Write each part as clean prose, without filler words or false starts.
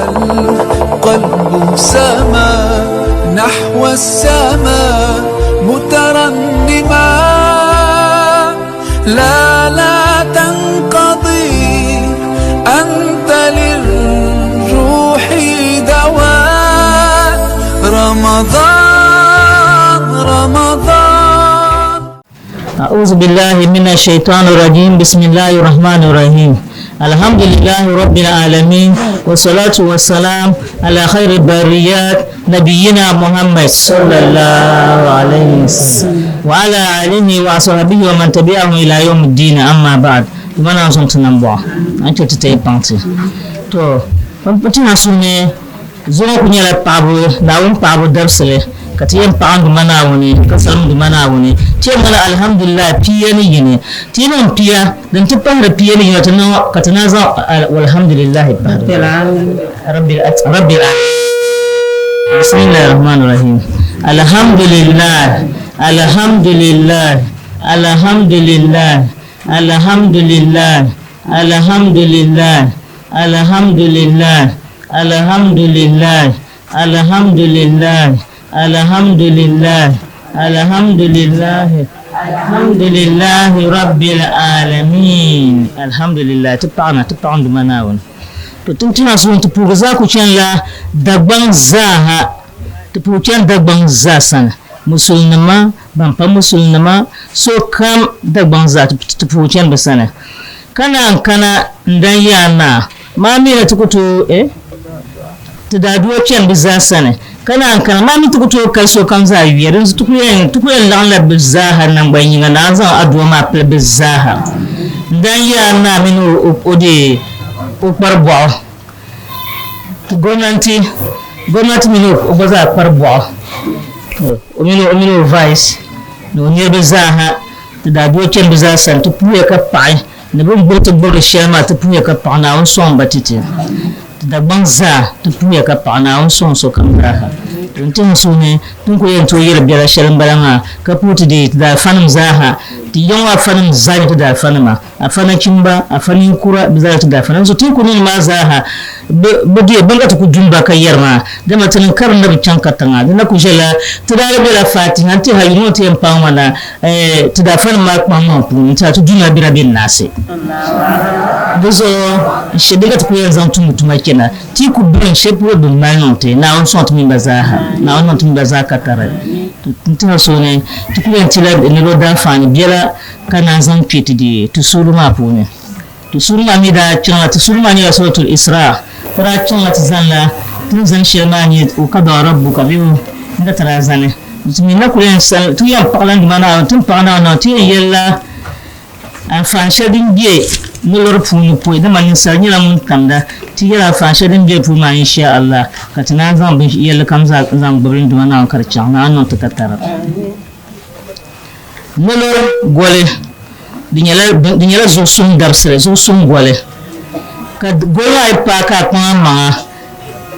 والقلب سما نحو السماء مترنما. لا لا تنقضي، أنت للروح دواء. رمضان رمضان. أعوذ بالله من الشيطان الرجيم. بسم الله الرحمن الرحيم. الحمد لله رب العالمين، والصلاة والسلام على خير البريات نبينا محمد صلى الله عليه وسلم وعلى آله وصحبه ومن تبعهم إلى يوم الدين. أما بعد، mana son tunan bo an ce ta yi panti to pan su ne zuwa ku nyɛla paɣabu Naawuni paɣabu dabisili ka ti yɛn paɣa Duuma Naawuni ka salim Duuma Naawuni. Ti yɛn ŋmala alhamdulillah 101. Ti yi niŋ pia din ti pahiri 101, ti niŋ ka ti na zaŋ alhamdulillah pahiri rabbil rabbil. Bismillahir rahmanir rahim. Alhamdulillah, alhamdulillah, alhamdulillah, alhamdulillah, alhamdulillah, alhamdulillah, alhamdulillah, alhamdulillah, alhamdulillah, alhamdulillah, alhamdulillah rabbil alamin. Alhamdulillah. Ti paɣana, ti paɣa Duuma Naawuni. To tin tina sun ti puugi zaa ku chani la Dagbaŋ zaaha. Ti puugi chani Dagbaŋ zaa sani, musulinima, ban pa musulinima, sokam Dagbaŋ zaa ti puugi chani bi sani. Ka naan kana n dan yaa naa maa mi na ti ku tooi ti daadua chani bi zaa sani. Ka naan kana maa mi ti ku tooi kali sokam zaa yuya din zuɣu. Ti ku yɛn laɣimla bi zaaha naŋgban yiŋa naan zaŋ adua maa pili bi zaaha. N dan yaa naa mini o deei o kpari bɔɣu gomnanti, gomnanti mini o gba zaa kpari bɔɣu, o mini o vice ni o niriba zaaha. Ti daadua chani bi zaa sani. Ti puhiya ka paɣi ni bin gbubi ti gbubiri shɛli maa. Ti puhiya ka paɣi Naawuni sɔŋ ba titi. Ti Dagbaŋ zaa, ti puhiya ka paɣi Naawuni sɔŋ sokam zaaha. Din ti niŋ suuni tin ku yɛn tooi yɛli biɛla shɛli m-bala maa ka puhi ti deei ti daafanim zaaha. Ti yiŋ afanim zaa nyɛ ti daafanima, afa nachimba, afa ninkura, bɛ zaa ti daafanim. So ti ku niŋ maa zaaha bi deei bini ka ti ku dumba ka yɛri maa, dama ti niŋ karim na bi chaŋ katiŋa. Di na ku ʒɛla ti daa di bela Fatiha nti ha yuli ŋɔ ti yɛn paŋ ŋɔ na ti daafanim maa kpaŋmaŋ puuni nti ha ti dunia bira bɛ naasi. Di zuɣu n-shɛ din ka ti ku yɛn zaŋ tumdi tuma chana ti ku birim shɛli polo bɛ mali niŋ ti. Naawuni sɔŋ ti mini ba zaaha. Naawuni niŋ ti mini ba zaa ka tari n-ti ha suuni. Ti ku yɛn tila niriba daanfaani biɛla ka naan zaŋ kpe ti di ti suuri maa puuni. Ti suuri maa mi daa chaŋla, ti suuri maa nyɛla Suratul Isra. Ti daa chaŋla ti zanila ti ni zani shɛli maa nyɛ wa qadaa rabbuka bee n ka ti daa zani. Ti mi na kuli yɛn sali, ti yɛn paɣila Duuma Naawuni, ti ni paɣi Naawuni maa ti yɛn yɛlila anfaani shɛli din be nolɔri puuni pɔi, dama ninsal nyɛla ŋun tamda. Ti yɛli anfaani shɛli din be di puuni maa, insha Allah, ka ti naan zaŋ yɛlli kam zaa zaŋ gbubi n Duuma Naawuni ka di chaŋ Naawuni niŋ ti katara. Nolɔri goli, di nyɛla zuɣusuŋ dabisili, zuɣusuŋ goli. Ka goli maa yi paai ka a kpaŋ a maŋa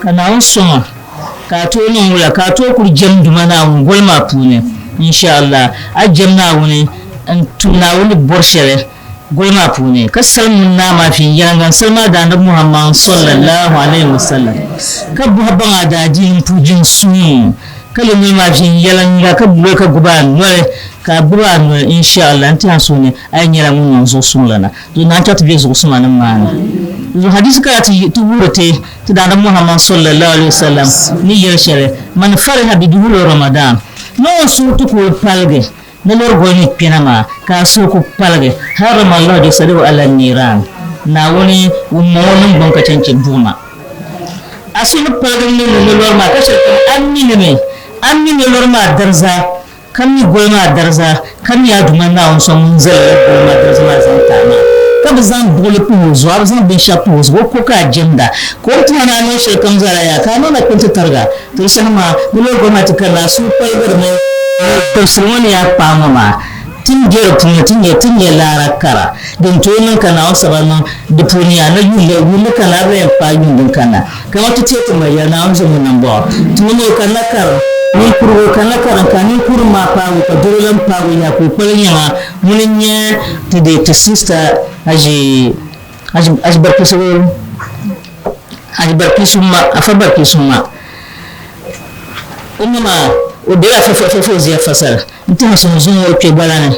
ka Naawuni sɔŋ a ka a tooi niŋ wula ka a tooi kuli jɛm Duuma Naawuni goli maa puuni, insha Allah. A jɛm Naawuni n-tum Naawuni ni bɔri shɛli goli maa puuni ka salim ŋun naa maa viɛnyɛliŋga n-salim a Daanabi Muhammad sallallahu alayhi wa sallam ka bɔhi baŋ a daadiini m-puhi jiŋ suŋ ka lo noli maa viɛnyɛliŋga ka guli ka gbubi a noli ka a gbubi a noli, insha Allah, n-ti a suhu ni a yi nyɛla ŋun niŋ zuɣusuŋlana di naan chaŋ ti be zuɣusuma nim maa ni. Zuɣu hadisi kana ti wuhiri ti ti Daanabi Muhammad sallallahu alayhi wa sallam ni yɛli shɛli, man fariha bi duhuli Ramadan, ni o suhu ti kuli paligi ni lɔri goli ni kpɛna maa ka a suhu ku paligi, harrama Allahu jasadahu ala niran, Naawuni wumma o niŋgbuŋ ka chɛ n-chɛ buɣima. A suhu ni paligi ni ni lɔri maa ka shɛli kam a minimi, a mi ni lɔri maa dariza, ka mi goli maa dariza, ka mi a Duuma Naawuni so ŋun zali la goli maa dariza maa zaŋ ti a maa, ka bi zaŋ buɣili puhi o zuɣu, a bi zaŋ binshɛɣu puhi o zuɣu, o ko ka a jɛmda, ka o ni ti a ni a niŋ shɛlikam zaa la yaa, ka a niŋ na kpini ti tariga. To di saha maa, ni lɔri goli maa ti kanna, a suhu paligirimi. Dabisili ŋɔ ni yaa kpaai ŋɔ maa, ti ni be di puuni, ti nya, ti nya laara kara din tooi niŋ ka Naawuni saba niŋ di puuni yaa na yuun yuun ni kanna, a bi lahi yɛn paai yuun din kanna. Kaman ti teei ti ma yɛli, Naawuni zo ŋun nambɔɣu, ti mini o kanna karim, ninkurigu kanna karim, ka ninkurim maa paagi o, ka doro lan paagi o yaha ka o kpali nyaŋa. Ŋuni n-nyɛ ti deei ti sista Haji, Haji, Haji Barkisogoro. Haji Barkisu ma, Afa Barkisu ma. O ma maa, o bela Afa Fauziya fasali n-ti ma so zuŋ o kpe gbala ni.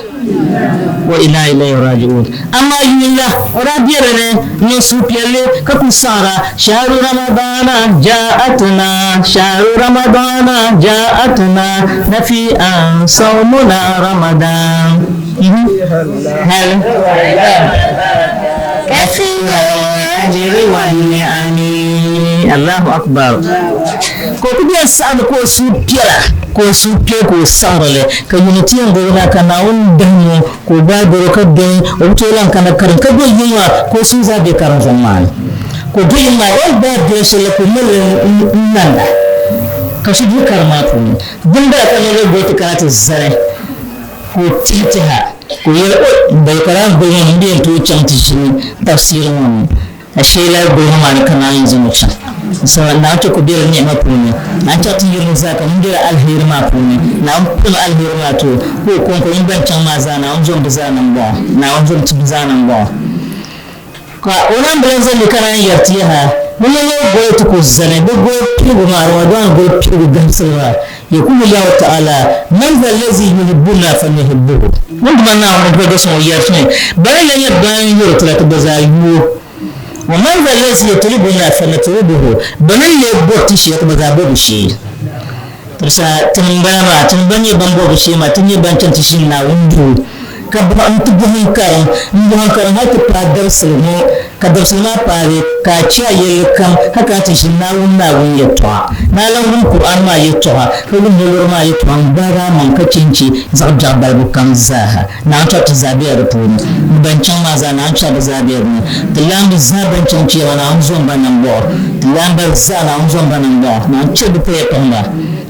Wa inna ilayhi raji'un. Amaa yuun la, o daa be di ni n-niŋ suhupiɛlli ka kuli saɣira, Shahru Ramadana ja'atna, shahru Ramadana ja'atna, nafi'an sawmuna Ramadan. Hal Kathira al-ajri wan-ni'ami. Allahu akbar. Ka o ku bɛn saɣindi ka o suhu piɛla, ka o suhu piɛ ka o saɣiri li, ka yuuni ti yɛn goli maa ka Naawuni dahim o ka o gbaai doro ka dɔni, o bi tooi lan kana karim ka do yiŋ maa ka o suhu zaa be karim zɔŋ maa ni. Ka o do yiŋ maa o ni gbaai doli shɛli la ka o mali li n-nanda ka so duri karim maa puuni. Dimbala ka niriba goli ti kana ti zani ka o tihi tiha ka o yɛli, O, m bayi ka daa goli ŋɔ ni m bi yɛn tooi chaŋ ti ʒini tafsiiri ŋɔ ni. Ashee lala goli ŋɔ maa ni ka Naawuni zaŋ o chaŋ. So Naawuni chɛ ka o be di ni'ima puuni. Naawuni chɛ ka ti yuri ni zaa ka ŋun be di aliheri maa puuni. Naawuni pun aliheri maa ti o, ka o kɔŋko ŋun ban chaŋ maa zaa Naawuni zom bɛ zaa nambɔɣu. Naawuni zom ti bɛ zaa nambɔɣu. Ka o naan bi lan zali li ka naan yɛri ti yaha, Bɛ ni leei goli ti ku zani bɛ goli piligu maa, Ramadan goli piligu gahimsili maa. Yaqulu Allahu ta'ala, Man za allazi yuhibbuna fanuhibbuhu. Ŋun dima Naawuni gba gba sɔŋ o yɛri ti mi, Bana la nyɛ ban yuri ti la ti gba zaa yu o. Wa man za allazi yatlubuna fanatlubuhu. Bana n-lee bɔri ti shee ti gba zaa bɔbu shee. Tibisa tini m-bala maa, tini ban nyɛ ban bɔbu shee maa, ti nyɛ ban chani ti ʒini Naawuni duu ka bɔhi n-ti bɔhi n-karim, m-bɔhi n-karim hal ti paai dabisili ŋɔ, ka dabisili maa paagi ka a chɛ a yɛlli kam hal ka a ti ʒini Naawuni Naawuni yɛtɔɣa. Ni a lan wum Kur'an maa yɛtɔɣa, ka wum nolɔri maa yɛtɔɣa n-gbaag a maŋ ka chɛ n-chɛ zaɣ biɛɣu balibu kam zaaha. Naawuni chɛ ti zaa bela di puuni. Ni ban chaŋ maa zaa, Naawuni chɛ bɛ zaa be di ni. Ti laamba zaa ban chaŋ Chiyaama, Naawuni zom ba nambɔɣu. Ti laamba zaa, Naawuni zom ba nambɔɣu. Naawuni chɛ bɛ paya paŋ ba.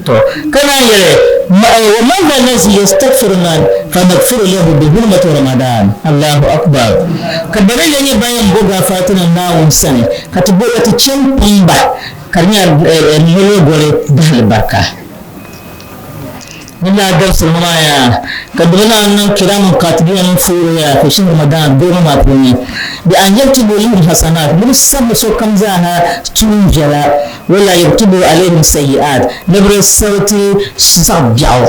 Tɔ! Ka naan yɛli, Wa man za allazi yastagfiruna fa nagfiru lahu bi hurmati Ramadan. Allahu akbar! Ka bana la nyɛ ban yɛn bo gaafara ti na Naawuni sani, ka ti bo ka ti chɛ m-paŋ ba, ka di nyɛla noli goli dahali barika. Ni laa dabisili ŋɔ maa yaa, ka di bi naan niŋ kiraaman kaatibiina mini foori yaa fi shahri Ramadan goli ŋɔ maa puuni, bi an yaktubu lahum hasanaat, ni bɛ sabiri sokam zaaha tuun viɛla, wala yaktubu alayhim sayyi'aat, ni bɛ di sabiti zaɣ biɛɣu.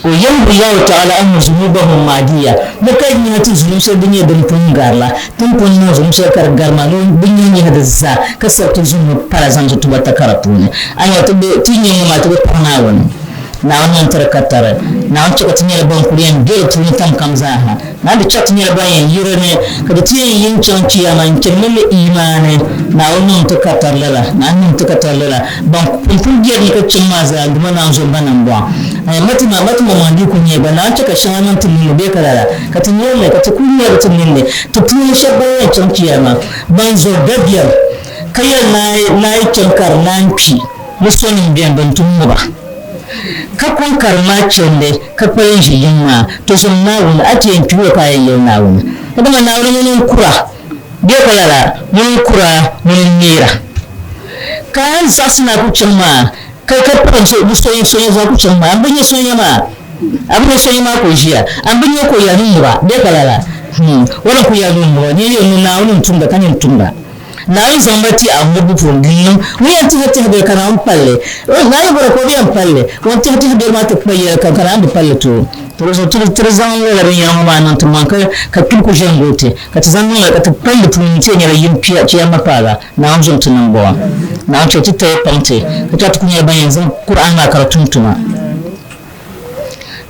Wa yamhu Allahu ta'ala anhum zunubahum maadiya, ni ka nyahi ti zunubi shɛli din nyɛ din pun gari la, ti ni pun niŋ zunubi shɛli ka di gari maa, ni bɛ nyahi nyahi di zaa, ka sabiti zunubi pala zaŋ ti tuba takara puuni. Ayiwa ti be, ti nya ŋɔ maa ti bi paɣi Naawuni. Naawuni yɛn tiri ka tari. Naawuni chɛ ka ti nyɛla ban kuli yɛn be di puuni tam kam zaa ha. Naawuni di chɛ ka ti nyɛla ban yɛn yi di ni, ka di ti yɛn yi n-chaŋ Chiyaama n-chani ni li iimaani. Naawuni niŋ ti ka tari lala. Naawuni niŋ ti ka tari lala. Ban pun pun be di ni ka chaŋ maa zaa, dama Naawuni zo ba nambɔɣu. Ayi, mati maa, mati maŋmaŋ dii kuli nyɛ gba. Naawuni chɛ ka shɛŋa niŋ ti ninni bee ka lala, ka ti nyari li, ka ti kuli nyari ti ninni. Ti puuni shɛba ban yɛn chaŋ Chiyaama, ban zo dabiɛm ka yɛli ni a yi chaŋ ka di naan kpi, ni sonim beni bɛn ti ŋub a, ka kɔŋ karim maa chandi ka kpalim ʒi yiŋ maa, to zom Naawuni, a ti yɛn kpi o ka a yɛn yɛli Naawuni, ka dama Naawuni ŋuni n-kur a, bee ka lala, ŋuni n-kur a, ŋuni n-neer a. Ka a ni zaɣisi ni a ku chaŋ maa, ka ka paɣi so bi sonya sonya zuɣu a ku chaŋ maa, a ni bi nya sonya maa, a bi nya sonya maa ka o ʒiya, a ni bi nya o ka o yɛli ni ŋub a, bee ka lala, hmm, o ni ku yɛli ni ŋub a, nyini yɛli ni Naawuni n-tumda ka nyini tumda. Naawuni zaŋ ba ti a ŋubbu puuni di niŋ ŋun yɛn tɛhi tɛhi beri ka Naawuni palli Naawuni bɔra ka o bi yɛn palli ŋun tɛhi tɛhi beri maa ti kpa yɛli kam ka Naawuni bi palli ti o. To di zuɣu ti di zaŋ lala binyɛra ŋɔ maa niŋ ti maŋ ka kpiri ku ʒe n-guli ti ka ti zaŋ niŋ li ka ti pali di puuni nti yɛn nyɛla yim Chiyaama paaga Naawuni zom ti niŋ bɔŋɔ. Naawuni chɛ ti taya paŋ ti ka chɛ ti ku nyɛla ban yɛn zaŋ Kur'an maa ka di tum tuma.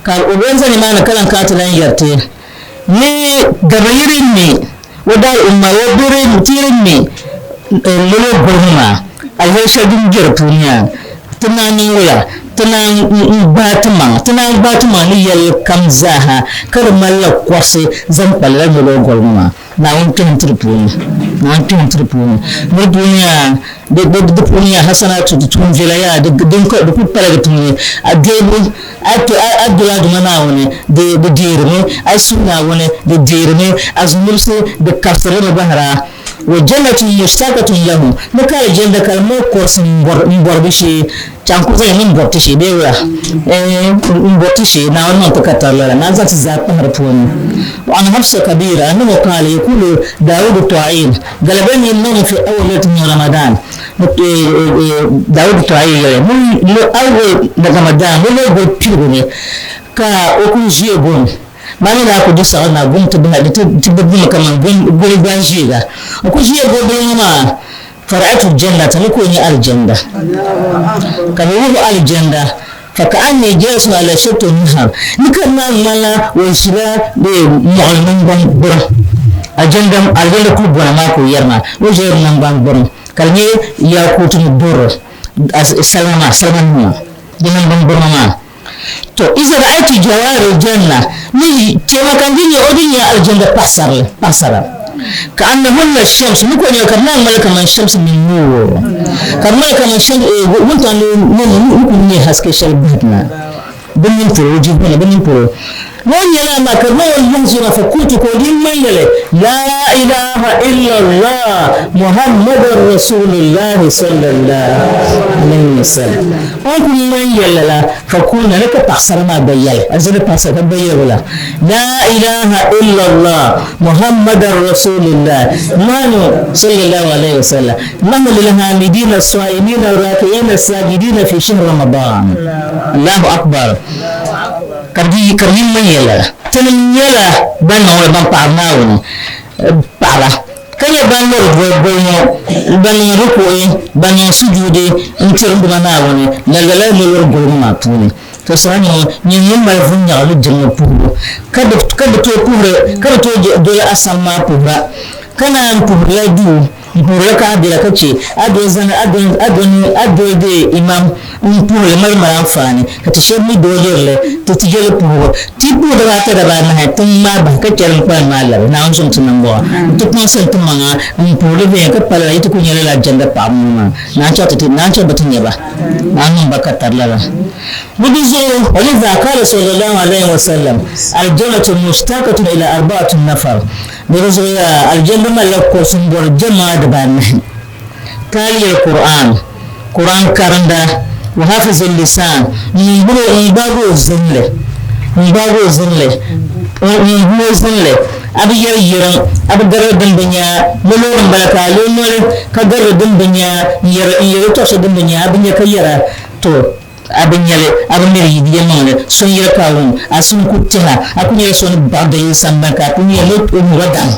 Ka o bɛn za nimaani ka lan kana ti lan yɛri ti ni dabayiri mi o daa umma o biri tiri mi lolo goliŋ maa aliheri shɛli din be di puuni yaa ti naan niŋ wula ti naan gbaai ti maŋa ti naan gbaai ti maŋa ni yɛlli kam zaaha ka di malila kɔrisi zaŋ kpa lala lolo goliŋ maa. Naawuni kpɛhi n-ti di puuni Naawuni kpɛhi n-ti di puuni ni di puuni yaa di di puuni yaa hasanatu di tuun viɛla yaa di din ka di kuli pala di puuni a deebu a to a doli a Duuma Naawuni di di deerimi a yi suhi Naawuni di deerimi a zunubisi di kabisiri li mi bahira. Wa jannatun mushtaqatun lahum, ni ka alijanda ka di mali kursi m-bɔri bɛ shee, chaŋ ku zaŋ mini bɔri ti shee bee wula? Eeh m-bɔri ti shee, Naawuni niŋ ti ka tari lala, naan zaŋ ti zaa pahi di puuni. Wa an Hafsa Kabira annahu qaala yaqulu Dawudu Ta'il galabani an-nawmu fi awwal laylatin min Ramadan Dawudu Ta'il yɛli ni awwal Ramadan ni leei goli piligu ni ka o kuli ʒiɛ gom Maa mi daa ku di saɣi na gom ti bahi di ti bi bumi kaman goli gban ʒiiga. N ku ʒiya gobili ŋɔ maa, fara'aytu jannata, ni ka o nya alijanda. Ka bɛ wuhi o alijanda, faka'anni jalisun ala shatti nahar, ni ka maa ŋmanila o ʒila mɔɣili nangban gburiŋ. Alijanda, alijanda kuli bɔna maa ka o yɛri maa, o ʒila di nangban gburiŋ ka di nyɛ yakuutu ni durr, salima maa, salima nima di nangban gburiŋ maa. To, iza ra'aytu jawari aljanna, ni taimaka n di nyɛ o di nyɛ aljanna paɣasarili, paɣasara, ka annahunna shams, ni ko nyɛ ka di naan ŋmali kaman shams min nuur, ka di ŋmali kaman shams, wuntaŋ ni ni kuli nyɛ haske shɛli bahidina bɛ nini polo, wujuhihunna, bɛ nini polo. Ni o nyɛla amaa ka di niŋ o yiŋ zuɣu na fa kultu ka o di ŋman yɛli, Laa ilaha illallah Muhammadan Rasulullahi sallallahu alayhi wa sallam. O ni kuli ŋman yɛli lala fa kulna ni ka paɣasara maa gba yɛli, alizanda paɣasara ka bɛ gba yɛli wula, Laa ilaha illallah Muhammadan Rasulullah nahnu sallallahu alayhi wa sallam nahnu lilhamidina as-sa'imina ar-raki'ina as-sajidina fi shahr Ramadan. Allahu akbar. Ka di ka di niŋ ya lala. Tinim nyɛla ban niŋ li ban paɣiri Naawuni paɣaba, ka nyɛ ban lɔri goli ŋɔ, ban niŋ rukuɣi, ban niŋ sujuudi n-tiri n Duuma Naawuni la lala lɔlɔri goli ŋɔ maa puuni. To saha ŋɔ nyin ŋun mali vunnyaɣu ni jiŋli puhibu, ka bi ka bi tooi puhiri ka bi tooi doli asam maa puhira, ka naan puhirila duu M puhirila ka a bela ka che a doli zani a doli a doli a doli deei imam m puhiri mali mali anfaani ka ti shɛba mi doo lirili ti ti je li puhibu. Ti puhi dibaata dabaanahi ti ŋmaai bahi ka chɛli n kpalim maa labi Naawuni zom ti nambɔɣu n ti kpaŋsi n ti maŋa m puhiri viɛnyɛla ka pa lala yi ti kuli nyɛla lala jɛmda paɣaba ŋɔ maa naan chaŋ ti ti naan chaŋ bi ti nya ba naan niŋ ba ka tari lala ni di zuɣu walidha qala sallallahu alayhi wa sallam al-jannatu mushtaqatun ila arba'atin nafar Ni di zuɣu yaa, Aljanna malila kuɣusi m-bɔri jɛmaa dibaanahi, Taali al-Qur'an, Qur'an karinda, wa hafiz al-lisaan, ŋun gbubi o, ŋun gbaagi o zinli, ŋun gbaagi o zinli, ŋun gbubi o zinli, a bi yɛri yiriŋ, a bi gariri din bi nya, nolɔri m-bala ka a lo noli ka gariri din bi nya, n-yɛri n-yɛri yɛtɔɣ shɛli din bi nya, a bi nya ka yɛra, to. A bi nyɛli, a bi miri yi di yɛlimaŋli, so n-yɛli ka a wum, a suhu ku tɛha, a ku nyɛla so ni baɣi dayili sambani ka a ku nyɛ ni o nyura daŋ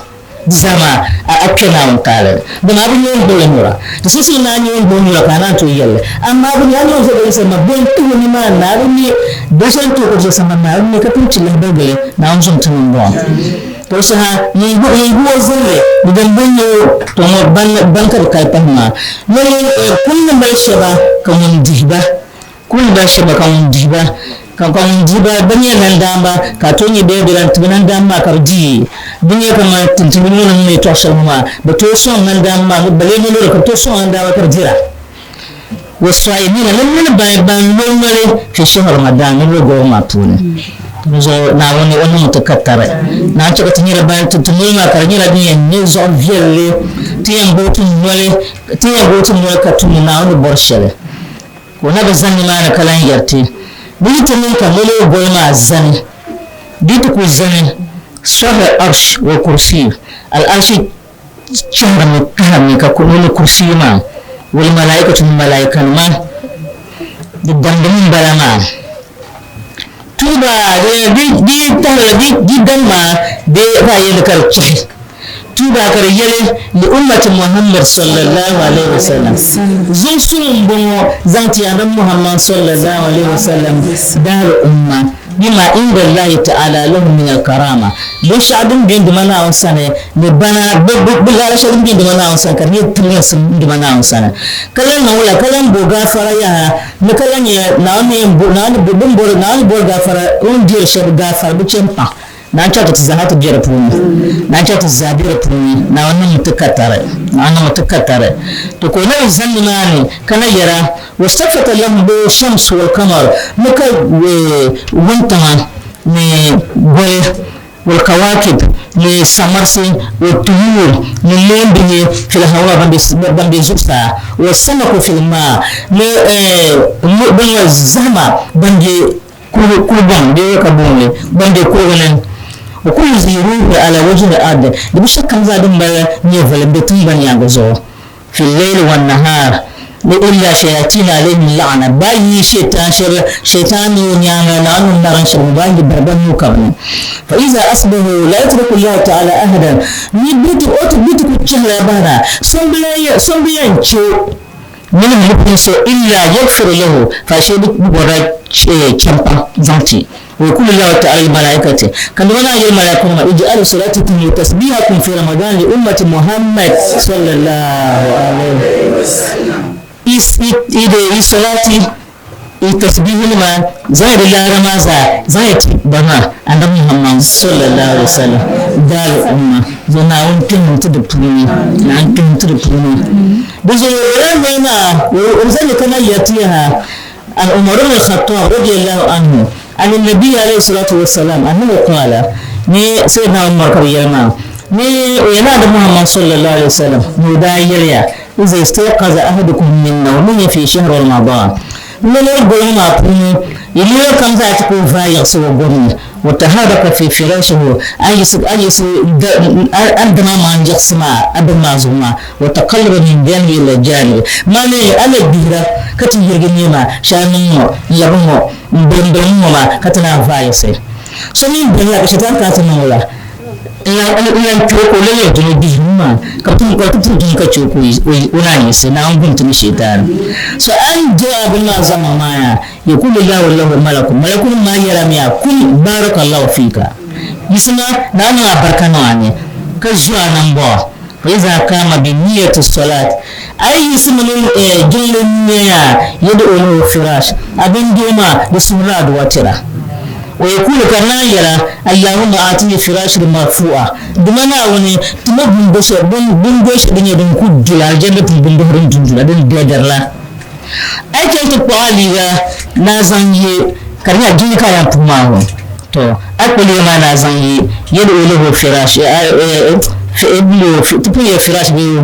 di zaa maa, a kpe Naawuni taali ni, dama a bi nyɛ o ni gbubi li nyura. Di simsi ni a nyɛ o ni gbubi nyura ka a naan tooi yɛli li, amaa a bi nyɛ a ni o ni zo dayili sambani bee n-tuhi o nimaani na, a bi mi binshɛli n-tuhi ka o zo sambani maa, a bi mi ka pun chi lahibali gili Naawuni zom ti niŋ bɔŋɔ. To saha ŋun gu o zinli di din bi nyɛ o, to ŋɔ ban ka bi kali pahi maa. Noli kul ni mali shɛba ka ŋun dihi ba, kul ni mali shɛba ka ŋun dihi ba, ka ka ŋun dihi ba bɛ nyɛ nandaamba, ka a tooi nyɛ bɛ bɛ ti bi nandaamba maa ka bɛ di bɛ nyɛ kaman tintinnim ŋɔ ni yɛtɔɣ shɛli ŋɔ maa, bɛ tooi sɔŋ nandaamba maa ni bɛ lee noli ka bɛ tooi sɔŋ nandaamba ka bɛ dira. Wassaimina ni mini ban lo noli fi shahri Ramadan ni lo gɔbu maa puuni. Di zuɣu Naawuni o niŋmi ti ka tari. Naan chɛ ka ti nyɛla ban ti ti noli maa ka di nyɛla din yɛn nyɛ zuɣu viɛlli ti yɛn gbubi ti noli ti yɛn gbubi ti noli ka tumdi Naawuni ni bɔri shɛli. Ka o na bi zani nimaani ka lan yɛri ti, Di yi ti niŋ ka noli o goli maa zani, di yi ti kuli zani sɔhiri Arsh wal Kursiy, Al-Arshi chɛhirimi kpɛhirimi ka kuhi ni kursiyu maa, wal malaikatu ni malaikanima, di damdimi m-bala maa. Tuuba di di yi tahila di di dam maa bee ka a yɛli ka di chɛhi. Tuuba ka di yɛli li ummati Muhammad sallallahu alaihi wasallam zuɣusuŋ m-bɔŋɔ zaŋ ti Annabi Muhammad sallallahu alaihi wasallam daari umma. Bima inda Allahi ta'ala lahum min al-karama, binshɛɣu din be n Duuma Naawuni sani ni bana, bɛ, bɛ, bɛ laara shɛli din be n Duuma Naawuni sani ka di nyɛ tiliginsim n Duuma Naawuni sani, ka lan niŋ wula, ka lan bo gaafara yaha, ni ka lan nyɛ Naawuni ni yɛn bo, Naawuni bo, bɛ ni bori, Naawuni ni bori gaafara, o ni deeri shɛba gaafara, bɛ chɛ m-paɣ. Naan chɛ ka ti zaa ti be di puuni. Naan chɛ ka ti zaa be di puuni. Naawuni niŋmi ti ka tari. Naawuni niŋmi ti ka tari. To ka o na bi zani nimaani ka na yɛra, Wastafata lahum bi shams wal qamar, ni ka wuntaŋa ni goli. Wal-kawakib, ni saŋmarisi, wat-tuyuur, ni noombihi, fil-hawa, ban be zuɣusaa, was-samaku fil-maa, ni bɛ zahima ban be kulibɔŋ bee ka booni li, ban be kuliga ni. Wa kullu zi ruuhi ala wajhi al-ard, di binshɛɣu kam zaa din mali nyɛvili m-be tiŋgbani yaaŋa zuɣu. Fi leyli wa nahaar ni illa shayatin alayhim la'na ba yi shaitan shɛba shaitan ni o nyaaŋa Naawuni ni narim shɛba ba yi bari ban nuu ka bɛ ni fa iza asbahu la yatruku Allahu ta'ala ahadan ni bɛ ti o ti bɛ ti ku chɛhila bahira so m bi yɛn chɛ minhum ni puuni so illa yaghfiru lahu faashee bɛ bɔrila chɛmpaŋ zaŋ ti ويقول الله تعالى للملائكة كان وانا يا الملائكة اجعلوا صلاتكم وتسبيحكم في رمضان لأمة محمد صلى الله عليه وسلم إذا صلاتي tasbihi ma zai da larama za zai ti bana annabi Muhammad sallallahu alaihi wasallam dal umma zo na won tin ti da puni na an tin ti da puni da zo ran na wa zai kana yatiha an Umar ibn al-Khattab radiyallahu anhu عن النبي عليه الصلاة والسلام أنه قال ni sayyidina Umar kar yalma ni yana da Muhammad sallallahu alaihi wasallam mu da yalya iza istayqaza ahadukum min nawmihi fi shahr ramadan ne ne goyi ma puni yiliyo kam za ta ko va ya so gomi wa taharaka fi firashihi ayis ayis andama man jaksma adama zuma wa taqallaba min janbi ila janbi mane ala bira kati yirgi ma shanin mo yabmo mbɛmbɛm ŋɔ maa ka ti naan vaai si so mini bɛn la ka shaitan kana ti niŋ o la n-lan kpe o ka o lan yɛli dini bihi maa ka ti ti dini ka che o ka o naan yiɣisi Naawuni gum ti ni shaitan so a ni do a bini maa zaŋ maa yaa yakulu lahu lahu malaku malakunim maa yɛlimi yaa kum barakallahu fika yiɣisima Naawuni niŋ a barika niŋ a ni ka zu a nambɔɣu Fa iza kama bi niyati salat, a yi yiɣisimi ni jiŋli niya yad'u lahu firash, abin doo maa di suhurila aduwa tira. Wa yakulu ka di naan yɛra, Allahumma aatini firashi marfu'a, dama Naawuni ti ma bimbo shɛli din nyɛ din ku duli aljanna puuni bimbihi din dundula din dɛdiri la. A yi chaŋ ti kpuɣi a liiga ni a zaŋ ye ka di nyɛla jiŋli ka a yɛn puhi maa ŋɔ, tɔ a yi kpuɣi liiga maa ni a zaŋ ye, yad'u lahu firash, ti pun yɛli firash bee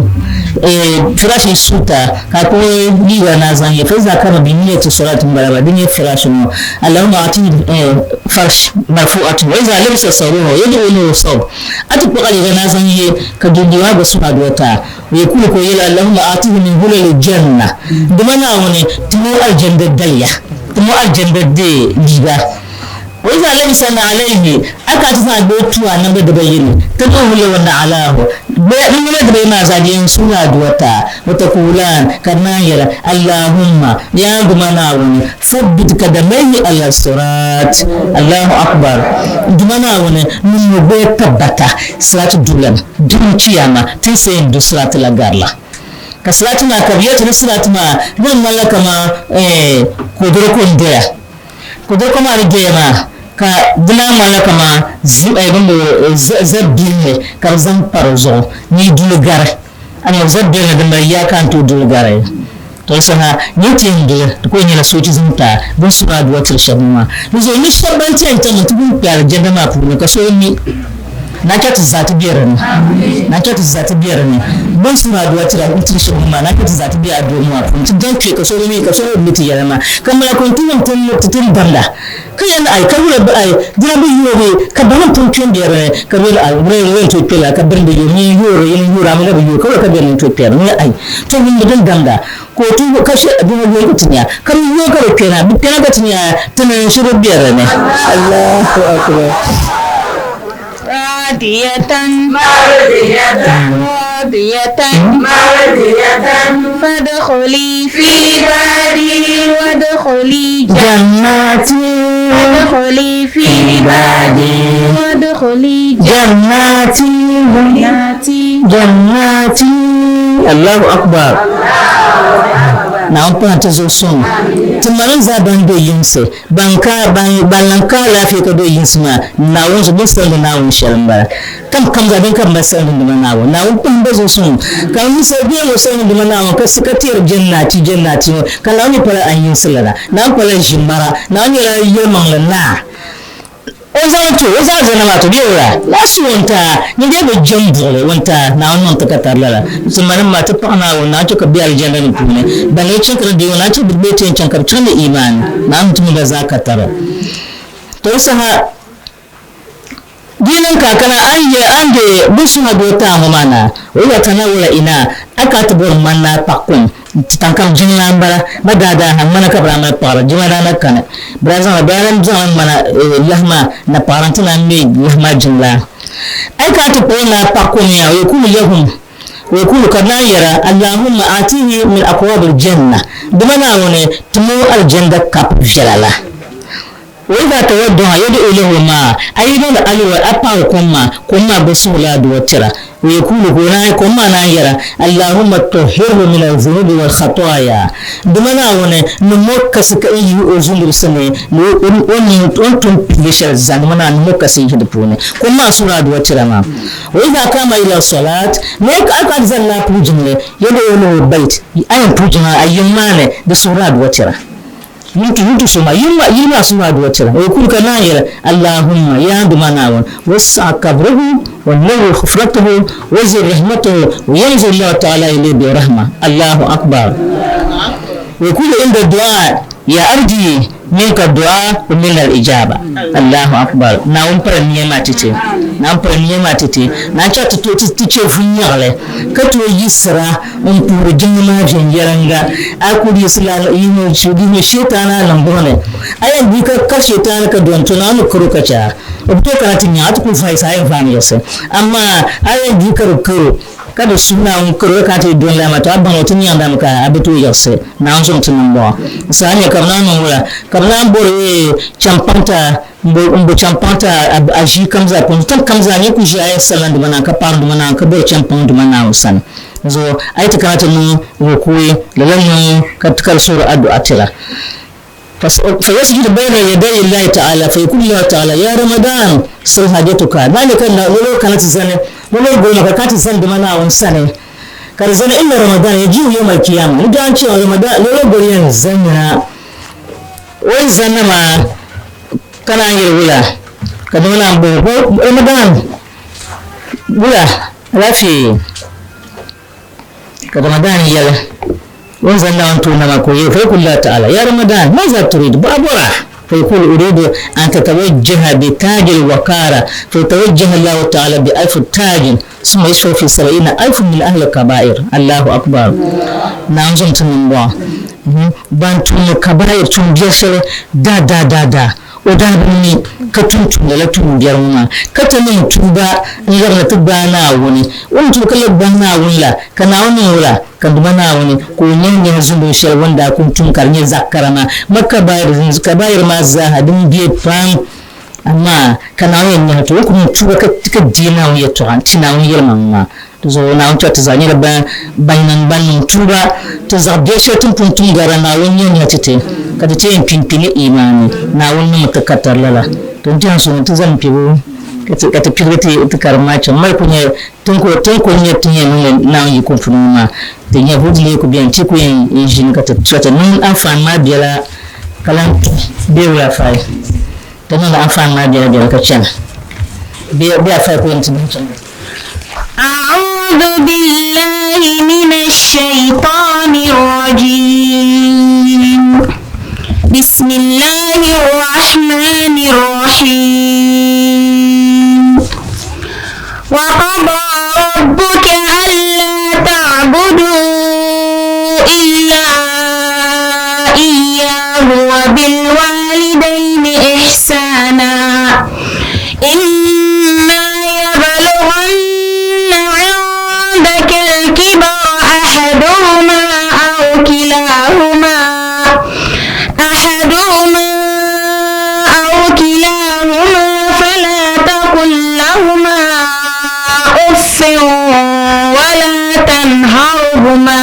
firash yi suuta ka a kpuɣi liiga ni a zaŋ ye, fa iza kama bi niyyati salati m-bala maa, di nyɛ firash ŋɔ, Allahumma atini farsh marfu'atun wa iza labisa sawbahu yad'u lahu sawb, a ti kpuɣi a liiga ni a zaŋ ye ka dundee maa gba suhi adu'a ti a. Yakulu ka o yɛli, Allahumma aatihi min hulali janna, dama Naawuni ti mo aljanna daliya, ti mo aljanna dee liiga. Wa iza labisa na'alayhi, a ka ti zaŋ a gbee tu a namda dibayini, tad'uhu lahu na'alahu, namda dibayi maa zaa di yɛn suhi aduwa ti a, wa takulaan, ka di naan yɛli, Allahumma, yaa duma Naawuni, thabbit kadamayhi ala sirat, Allahu akbar, duma Naawuni, niŋmi gbee tabbata sirat dulan. Dum chiyaama tinsi yɛn du sirati la garila. Ka sirati maa ka bɛ yɛli ti ni sirati maa di ŋmanila kaman kodoroko n-doya. Kodoroko maa ni doya maa ka di lahi ŋmanila kaman zab biɛlli ka bɛ zaŋ pa di zuɣu ni yi duli gari. Amaa zab biɛlli din mali yaa ka a ni tooi duli gari. To di saha nyɛ ti yɛn duli di kuli nyɛla soochi zaŋ ti a bɛ ni suhi aduwa tiri shɛba ŋɔ maa. Di zuɣu ni shɛba ban ti yɛn chaŋ ti wum kpe alijanna maa puuni ka so mi na chɛ ti zaa ti be di ni na chɛ ti zaa ti be di ni bɛ ni suhi aduwa tiri tiri shɛba ŋɔ maa na chɛ ti zaa ti be aduwa ŋɔ maa puuni ti daŋ kpe ka so mi ka so mi mi ti yɛla maa ka malakun ti wum ti ti ni damda Ka yɛli ai, ka wula bi ai, dina bi yooi bee? Ka banim pun kpe m-be di ni, ka bɛ yɛli ai, wula wula n-tooi kpe la? Ka birim bi yooi, nyini yoori, yini yoori, a mi na bi yooi, ka wula ka bɛ ni n-tooi kpe di ni? Ai, to wumdi din damda, ka o ti ka she bɛ ni yooi ka ti nya, ka bɛ yooi ka bɛ kpe na, bɛ kpɛna ka ti nya ti ni shiri be di ni. Allahu Akbar. Radiyatan Radiyatan Fadkhuli fi ibadi Wadkhuli Jannati Fadkhuli fi ibadi Wadkhuli Jannati Jannati Jannati Allahu Akbar Naawuni paɣa ti zuɣu suŋ ti mali zaa ban be yinsi Ban ka ban ban lan ka alaafee ka do yinsi maa, Naawuni zuɣu, bɛ ni saɣindi Naawuni shɛli m-bala. Kam kam zaa din ka bɛ mali saɣindi dima Naawuni. Naawuni kpahim ba zuɣu suŋ. Ka ninsal bee ŋɔ saɣindi dima Naawuni ka ka teeri jannati, jannati ŋɔ, ka Naawuni mi pala anyinsi lana. Naawuni pala ʒimara. Naawuni nyɛla yɛlimaŋli Naa. O zaŋ ti o zaŋ zana maa to bɛ wula laa su o n-ti a nyin dee bi jɛm buɣili o n-ti a Naawuni niŋ ti ka tari lala ti manim maa ti paɣi Naawuni Naawuni chɛ ka bɛ alijanna ni puuni ban lee chaŋ ka di deei o Naawuni chɛ ka bɛ ti yɛn chaŋ ka bɛ chaŋ ni imaani Naawuni ti mi ba zaa ka tari to di saha Di yi niŋ ka a kana a ni yɛ a ni deei bɛ suha doo taai ŋɔ maa na, o yi kana wula ina a ka ti bɔri ŋmani ni a paɣi kom nti taŋkam jiŋlaa m-bala ba daadaa ha ŋmana ka bɛ daa mali paɣiri jima daa na kani bɛ daa zaŋla bɛ daa lan zaŋla ŋmana lahi maa na paɣiri nti naan me lahi maa jiŋlaa. A yi kana ti kpuɣi ni a paɣi kom yaa o yɛkulu yahum o yɛkulu ka naan yɛra Allahumma aatihi min akwaabil janna dama Naawuni ti mo alijanda kapu viɛla la. Wa idha tawadda'a yad'u lahu ma, a yi niŋdi alwala a paɣiri kom maa, kom maa gba suhirila aduwa tira. Wa yaqulu ka o naan kom maa naan yɛra, Allahumma tahhirhu min al-dhunubi wal-khataaya, Dama Naawuni ni mo kasi ka n yihi o zuŋdurisi ni, ni o ni o ni tum pili shɛli zaa, dama Naawuni ni mo kasi yihi di puuni. Kom maa suhiri aduwa tira maa. Wa idha qama ila salat, ni a ka ti zani ni a puhi jiŋli, yad'u lahu bayt, a yɛn puhi jiŋli a yiŋ maa ni, di suhiri aduwa tira. Ŋun ti ŋun ti so maa, yili maa, yili maa suhu aduwa tira. O kuli ka naan yɛli, Allahumma, yaa n Duuma Naawuni, wasi'a kabrihu wa nawwir hufratahu wa zid rahmatahu wa yanzur Allahu ta'ala ilayhi bi rahma. Allahu akbar. Wa kuli inda du'a ya ardi minka du'a wa minna al-ijaba. Allahu akbar. Naawuni pali nia maa ti ti. Naawuni pali nia maa ti ti. Naan chaɣ ti tooi ti chɛ vunyaɣili ka tooi yiɣisira N puhiri jiŋli maa viɛnyɛliŋga, a ku yiɣisila yihi Shetani a niŋgbuŋ ni. A yɛn bi ka ka Shetani ka dɔni to Naawuni karo ka chɛ a, o bi tooi kana ti nya a, a ti kul vaai sa a yɛn vaai yiɣisi. Amaa a yɛn bi ka di karo, ka di suhi Naawuni karo ka kana ti dɔni lala maa, to a baŋ o ti nyaŋdami ka a bi tooi yiɣisi. Naawuni zom ti niŋ bɔŋɔ. Saha nya ka bɛ naan niŋ wula? Ka bɛ naan bɔri champaŋta M bo champaŋ ti a a ʒii kam zaa puuni, tiŋ kam zaa nyɛ ku ʒi a yɛn salima duma Naawuni ka paɣiri duma Naawuni ka bori champaŋ duma Naawuni sani. Zuɣu a yi ti kana ti niŋ rukuui lala niŋ ka ka di suhiri addu'a tira. Fa yasjudu bayna yaday Allahi ta'ala fa yaqulu Allahu ta'ala ya Ramadan sil hajatuka na ka lolo kana ti zani lolo goli ma ka kana ti zani duma Naawuni sani ka di zani inna Ramadan yaji'u yawm al-qiyamah ni daa n-chɛ Ramadan lolo goli yɛn zanina o yi zanna maa Ka naan yɛli wula? Ka doo naan bɔhi o, Ramadan wula alaafee? Ka Ramadan yɛli o ni zaŋ Naawuni tuui na maa ka o yɛli, Fayaqulu Allahu ta'ala, Ya Ramadan, maza turid? Bɔra bɔra? Fayaqulu uridu an tatawajjaha bi taajil waqara, fayatawajjaha Allahu ta'ala bi alfi taajin summa yashfa'u fi sab'ina alfin min ahli al-kaba'ir. Allahu akbar! Naawuni zom ti niŋ bɔŋɔ. Ban tumdi kaba'ir tuun biɛri shɛli da da da da, o daa bi mi ka tum tum lala tuun biɛri ŋɔ maa, ka ti niŋ tuuba n-labina ti gbaai Naawuni. O ni tuui ka labi gbaai Naawuni la, ka Naawuni niŋ wula? Ka Duuma Naawuni ka o nyahi nyahi zumbuli shɛli o ni daa kul tum ka di nyɛ zaɣ kara maa, ma kaba'ir maa zaaha din be pam. Amaa ka Naawuni yɛn nyahi ti, o ni ku niŋ tuuba ka deei Naawuni yɛtɔɣa n-ti Naawuni yɛlimaŋli maa. Di zuɣu Naawuni chɛ ti zaa nyɛla ban niŋ ban niŋ tuuba ti zaɣ biɛ shɛli ti ni pun tum gari la, Naawuni nyahi nyahi ti ti ka ti ti yɛn kpi n-kpi ni imaani. Naawuni niŋmi ti ka tari lala. To n tɛha so ni ti zani kpibu ka ti pirigi ti karim maa chaŋ. Mali ku nyɛ ti ni ku nyɛ ti ni yɛn niŋdi Naawuni yiko puuni ŋɔ maa, ti nyɛvuli di lee ku beni, ti ku yɛn ʒini ka ti niŋ anfaani maa biɛla ka lahi bɛ wula fai ti niŋdi anfaani maa biɛla biɛla ka chana bɛ a fai ku yɛn ti niŋ chaŋ. أعوذ بالله من الشيطان الرجيم بسم الله الرحمن الرحيم وقضى ربك ألا تعبدوا إلا إياه وبالوالدين إحسانا إما يبلغن عندك الكبر أحدهما أو كلاهما أحدهما أو كلاهما فلا تقل لهما أف ولا تنهرهما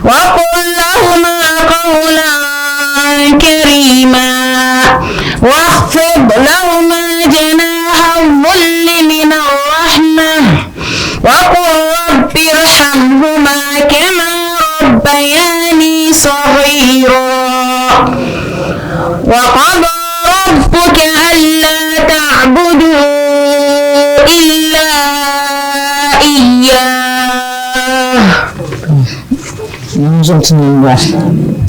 وقل لهما قولا كريما واخفض لهما جناح الذل من الرحمة وقل رب ارحمهما كما ربياني صغيرا وقضى ربك ألا Naawuni zom ti niŋ ba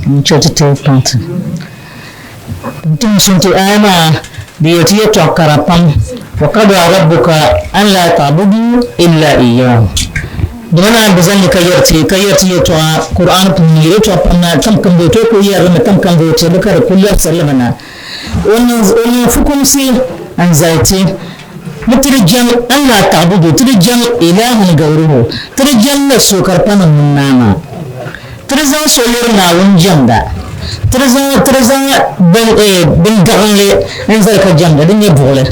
n-chɛ ti ti paŋ ti. N-tim sun ti aya maa di yɛl ti yɛtɔɣ kara pam, Wa qadaa rabbuka an laa ta'budu illa iyyahu. Dama naa bi zaŋ li ka yɛri ti ka yɛri ti yɛtɔɣa Kur'aani puuni yɛtɔɣa pam na tam kam bɛ tooi kuli yɛri li mi tam kam bɛ ti bi ka di kuli lɛbisiri li mi na. O niŋ fukumsi n-zali ti ni ti di jɛm an laa ta'budu ti di jɛm ilaahan gayruhu ti di jɛm la so ka di pa ni ŋun naa maa. Ti di zaŋ so liri Naawuni jɛmda. Ti di zaŋ ti di zaŋ bin eh bin gaɣinli n zali ka jɛmda din nyɛ buɣili.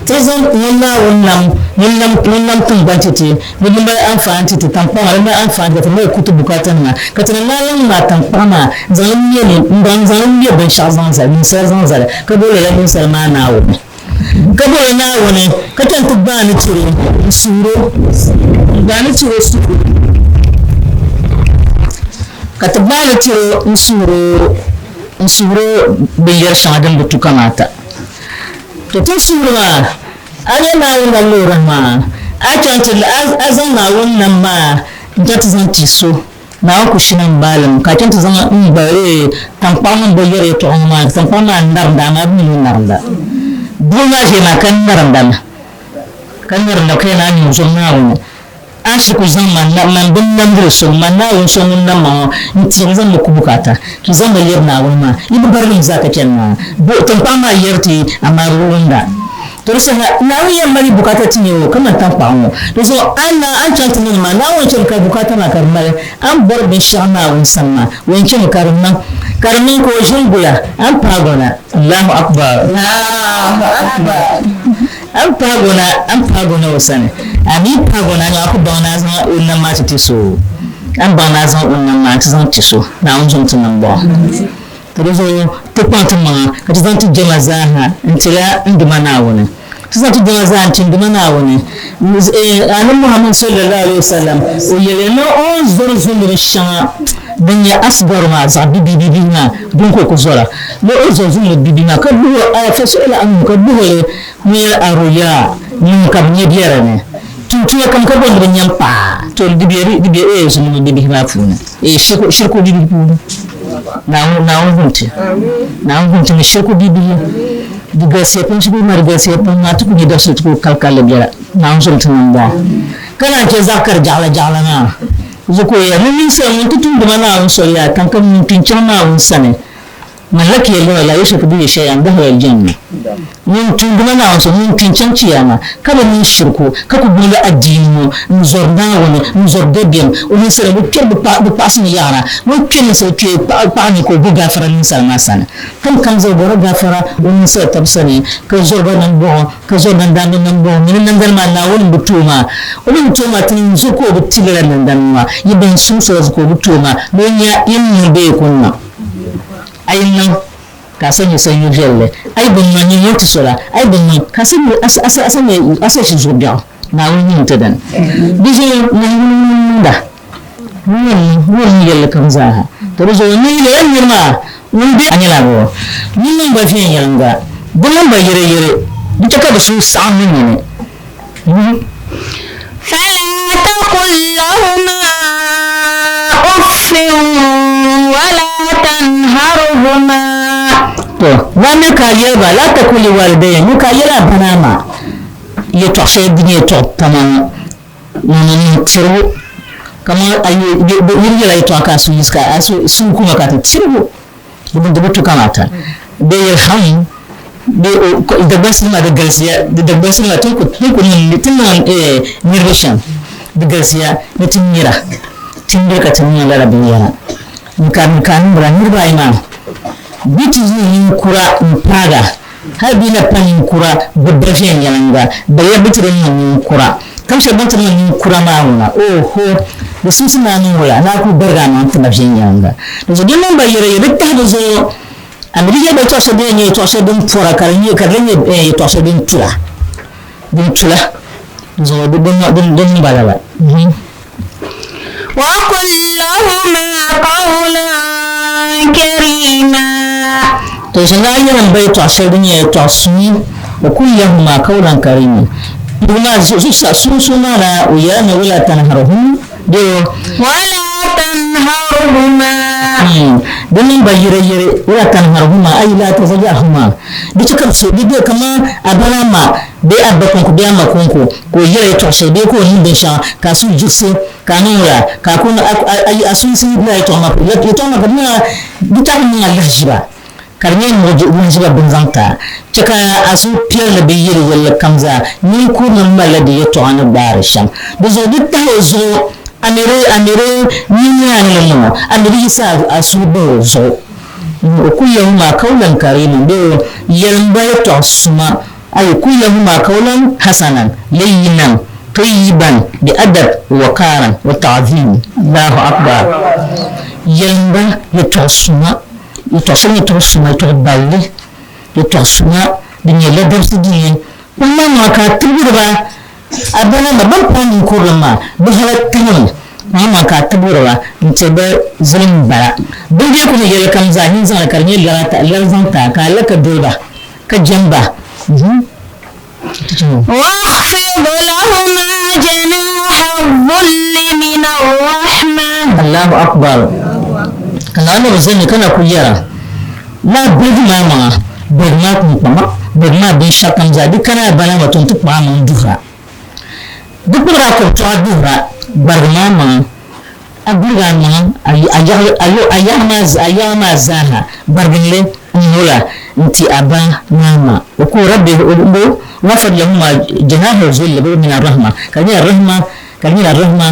Ti di zaŋ ŋun Naawuni nam ŋun nam ŋun nam tiŋgbani ti ti ni di mali anfaani ti ti taŋkpaɣu maa di mali anfaani ka ti mali ku ti bukatanima ka ti ni lahi laŋ ŋmaai taŋkpaɣu maa n zaŋ li ŋme ni n baŋ zaŋ li ŋme binshɛɣu zaŋ zali ninsala zaŋ zali ka boli lala ninsala maa Naawuni. Ka boli Naawuni ka chaŋ ti gbaai ni tiri n suhir o, n gbaai ni tiri o suhir o, ka ti gbaai ni tiri o n suhir o, n suhir o binyɛr shɛŋa din bi tu kamaata. To ti ni suhiri maa, a nya Naawuni la loori maa, a chaŋ ti a zaŋ Naawuni nam maa n-chaŋ ti zaŋ ti so. Naawuni ku shini m baalim, ka a chaŋ ti zaŋ n gba eeh taŋkpaɣu ŋun bi yɛri yɛtɔɣa ŋɔ maa, taŋkpaɣu maa n-narinda, amaa bɛ mi ni narinda. Buɣim maa ʒiya maa ka n narinda mi, ka narinda ka yɛli a ni zom Naawuni, a shiri ku zaŋ ma na, man bin namdiri so, man Naawuni so ŋun nam ma ŋɔ n-tiɣi n-zaŋ ma ku bukaata, ka yi zaŋ ma lɛbi Naawuni maa, yi bi barigim zaa ka chani maa. Taŋkpaɣu maa yɛri ti, amaa di wumda. To di saha Naawuni yɛn mali bukaata ti nya o kaman taŋkpaɣu ŋɔ. Di zuɣu a ni a ni chaŋ ti niŋ maa, Naawuni chɛmi ka bukaata maa ka di mali. A ni bɔri binshɛɣu Naawuni sani maa, o yɛn chɛmi ka di niŋ. Ka di niŋ ka o ʒini gula, a ni paagi o na. Allahu Akbar! A ni paagi o na, a ni paagi o na o sani. A mi paagi o na, a ku baŋ ni a zaŋ o nam maa ti ti so. A ni baŋ ni a zaŋ o nam maa ti zaŋ ti so. Naawuni zom ti niŋ bɔɣu. Ka di zuɣu ti kpaŋ ti maŋa ka ti zaŋ ti jɛma zaaha n-tila n Duuma Naawuni. Ti zaŋ ti jɛma zaa n-ti n Duuma Naawuni. Annabi Muhammad sallallahu alaihi wasallam o yɛliya ni o ni zɔri zunubi shɛŋa din nyɛ asgaru maa, zaɣ bibibibihi maa, din ka o ku zɔra. Ni o zɔri zunubi bibihi maa ka buhi o, fasu'ila anhu, ka buhi li ŋun yɛli ar-ruya, ŋun ka bi nya biɛri ni tuntuna kam ka bɔndi bi nyam paai, to di be di be zunubi bibihi maa puuni, shirku bibihi puuni. Naawuni Naawuni gun ti. Naawuni gun ti ni shirku bibihi. Di galisiya pam shikuru maa di galisiya pam maa ti ku nyɛ dabisili ti ku kali kalli biɛla. Naawuni zom ti niŋ bɔŋɔ. Ka naan chɛ zaɣ kari jaɣila jaɣila maa. Zuɣu ka o yɛli ni ninsal ŋun ti tumdi ma Naawuni soli yaa kam ka ŋun kpi n-chaŋ Naawuni sani. Man lakiya Allaha la yushriku bihi shay'an dakhala al-janna. Ŋun tumdi ma Naawuni soli, ŋun kpi n-chaŋ Chiyaama ka bi niŋ shirku, ka ku gbubi la adiini ŋɔ n-zɔri Naawuni, n-zɔri dabiɛm, o ninsala bi kpɛri bɛ kpaɣisimi yaɣira, ŋun kpe ninsala kpee paɣa ni ka o bo gaafara ninsala maa sani. Kam kam zaa o bɔrila gaafara o ninsala tab sani, ka zɔri ba nambɔɣu, ka zɔri nandaamba nambɔɣu. Mini nandani maa Naawuni m-bi ti o maa. O mi ni ti o maa, ti ni zo ka o bi ti lala nandani maa. Yi bɛn suŋsira zuɣu ka o bi ti o maa, ni o nya yi ni niŋ bee yi ku niŋ. A yi niŋ ka a sa nyɛ sanyo viɛlli, a yi bi niŋ nyin ŋun ti so la, a yi bi niŋ ka a sa ʒi zuɣu biɛɣu, Naawuni niŋ ti dini. Di zuɣu Naawuni ŋun niŋda, ŋun yɛn niŋ, ŋun yɛn niŋ yɛlli kam zaa ha. To di zuɣu ni lala nir maa ŋun be a nyɛla bɔ? Nyin niŋ ba viɛnyɛliŋga, di niŋ ba yɛreyɛre, di chɛ ka bɛ suhu saɣim ni nyini. فلا تقل لهما أف ولا تنهرهما To, ŋa mi ka a yɛli ba, La taqul li walidayya, ni ka a yɛli a bana maa yɛtɔɣ shɛli din nyɛ yɛtɔɣ pama ŋɔ, ŋuni n-niŋ tiribu, kaman a yi yɛl a yɛtɔɣa ka a suhu yiɣisi ka a suhu kuma ka a ti tiribu. Di bi tu kamata bɛ yɛli ham bɛ Dagbansi nima di galisiya di Dagbansi nima ti ku niŋ ti niŋ niriba shɛm di galisiya ni ti mira ti miri ka ti niŋ lala binyɛra n ka n ka niŋdira niriba ayi maa bɛ ti yi ninkura n paaga hali bɛ na pa ninkura gbubi ba viɛnyɛliŋga baliya bɛ ti di niŋ ninkura kam shɛli bɛ ti niŋ ninkura maa ŋuna oho di simsi naa niŋ wula naa kuli barigi a maŋ tima viɛnyɛliŋga di zuɣu di niŋ ba yɛreyɛre di tahi bi zuɣu ami di yɛli ba yɛtɔɣ shɛli din yɛn nyɛ yɛtɔɣ shɛli din pɔra ka di nyɛ ka di nyɛ yɛtɔɣ shɛli din tula din tula di zuɣu di niŋ ba lala. وقل لهما قولا كريما To ʒini a yɛli m-ba yɛtɔɣ shɛli din nyɛ yɛtɔɣ suŋ, وقل لهما قولا كريما. Doo maa zuɣusaa sunsuuni maa na o yɛla ni ولا تنهرهما doo. ولا تنهرهما. تنهرهما. Di niŋ ba yɛrɛyɛrɛ wala tanharhuma ay la tazajahuma. Di chɛ ka bɛ suhu di be kaman a ba la ma bee a ba kɔŋko bee a ma kɔŋko ka o yɛri yɛtɔɣ shɛli bee ka o niŋ binshɛŋa ka a suhu yiɣisi ka a niŋ wula ka a ku a suhu yiɣisi lala yɛtɔɣa maa polo. Yɛtɔɣa maa ka di niŋ a di taɣi niŋ a lahiʒiba ka di nyɛ lahiʒiba bini zaŋ ti a. Chɛ ka a suhu piɛlli bi yɛli yɛlli kam zaa. Ninkuurili malila di yɛtɔɣa ni gbaari shɛm. Di zuɣu di tahi o zuɣu a mi di a mi di niŋya ni li niŋ o, a mi di yiɣisi a suhu bahi o zuɣu. O ku yɛli ma kawlan kariman bee o yɛlim ba yɛtɔɣ suma, ay ku yɛli ma kawlan hasanan, layyinan, tayyiban, bi adab wa waqaaran wa ta'ziim. Allahu akbar! Yɛlim ba yɛtɔɣ suma, yɛtɔɣ shɛli nyɛ tɔɣ suma, yɛtɔɣ balli, yɛtɔɣ suma din nyɛ ladabsi dini. Kpaŋmaŋmaŋa ka a tibigiri ba A bana maa, bɛ ni paai ninkurili maa, bɛ hala tiŋli maa ka a tibigiri ba n-ti bɛ zilim m-bala. Bɛ ni bee ku ni yɛli kam zaa, nyin zaŋ li ka di nyɛ lari ata, lari zaŋ ti a, ka a la ka doli ba, ka jɛm ba. Waxfid lahuma janaha zulli mina rahma. Allahu Akbar! Ka Naawuni bi zani ka na ku yɛra. Lala birigi maa maŋa, birigi maa kpunkpama, birigi maa binshɛɣukam zaa, di kana a bala maa to nti kpuɣi a maŋ duhira. Di kpuɣiri a kɔbitɔɣa duhira, gbarigi maa maŋa, a gurigi a maŋa, a yaɣa maa zaaha, gbarigin li n-ŋula nti a ba maa ma. O ku Rabbi o wafid lahuma janaha zulli min ar-rahma, ka di nyɛla rahma, ka di nyɛla rahma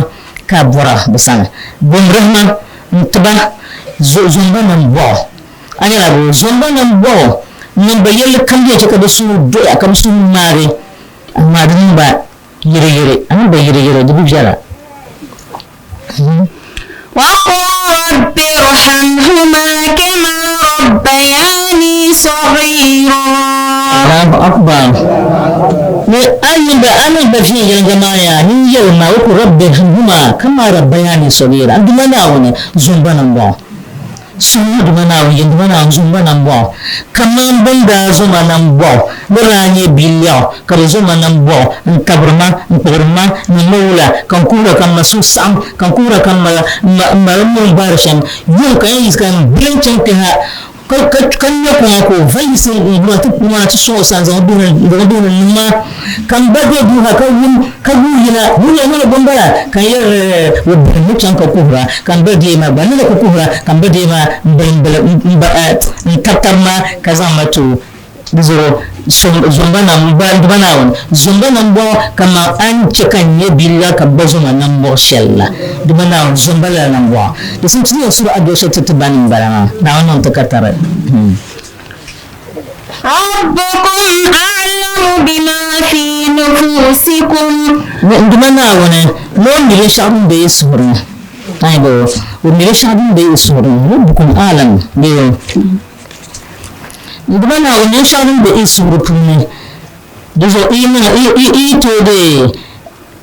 ka a bɔra bɛ sani. Bom rahma n-ti ba zomba nim bɔɣu. A nyɛla bɛ zomba nim bɔɣu niŋ ba yɛlli kam din chɛ ka bɛ suhu doya ka bɛ suhu maagi, amaa di niŋ ba yiriyiri, a niŋ ba yiriyiri, di bi viɛla. Waqul rabbi irhamhuma kama rabbayani saghira. Allahu akbar. Ni a yi ba a niŋ ba viɛnyɛliŋga maa yaa, nyin yɛli ma, Waqul rabbi irhamhuma kama rabbayani saghira. N Duuma Naawuni, zomba ni m-bɔŋɔ. Suhum Duuma Naawuni, yin Duuma Naawuni, zomba na m-bɔŋɔ. Kaman bɛ ni daa zo ma na m-bɔŋɔ, bɛ daa nyɛ biliɛɣu, ka bɛ zo ma na m-bɔŋɔ, n-tabiri ma, n-kpuɣiri ma ni m ma wula, ka n kuhira ka m ma suhu saɣim, ka n kuhira ka m ma m ma di ni n-gbaari shɛm. Yuŋ ka n yiɣisi ka m bili n-chaŋ kpe ha, ka ka ka n nya kuŋa ka o va yiɣisi n-guli ma ti kpuɣi ma na ti sɔŋ o sani zaŋ o bihi ni zaŋ o bihi ni niŋ ma. Ka m ba be duu ha ka wum ka guui yina, Wuliya ŋɔ ni bɔ m-bala? Ka n yɛli, O bilimmi chaŋ ka kuhira, ka m ba deei ma gba. N ni ku kuhira, ka m ba deei ma m-bilimbilim n-tab tab ma ka zaŋ ma ti o. Di zuɣu zomba na m-ba, n Duuma Naawuni, zomba na m-bɔŋɔ kaman a ni chɛ ka n nya billa ka bɛ zo ma nambɔɣu shɛl la. Duuma Naawuni, zomba lala nambɔɣu. Di simdi ti ni yɛn suhiri adua shɛli ti ti ba ni m-bala maa. Naawuni niŋ ti katari. Rabbukum a'lamu bima fi nufusikum. Ni n Duuma Naawuni, ni o mi binshɛɣu din be yi suhuri ni. Ayi bee o mi binshɛɣu din be yi suhuri ni. Rabbukum a'lamu bee n Duuma Naawuni mi binshɛɣu din be yi suhuri puuni. Di zuɣu yi yi tooi deei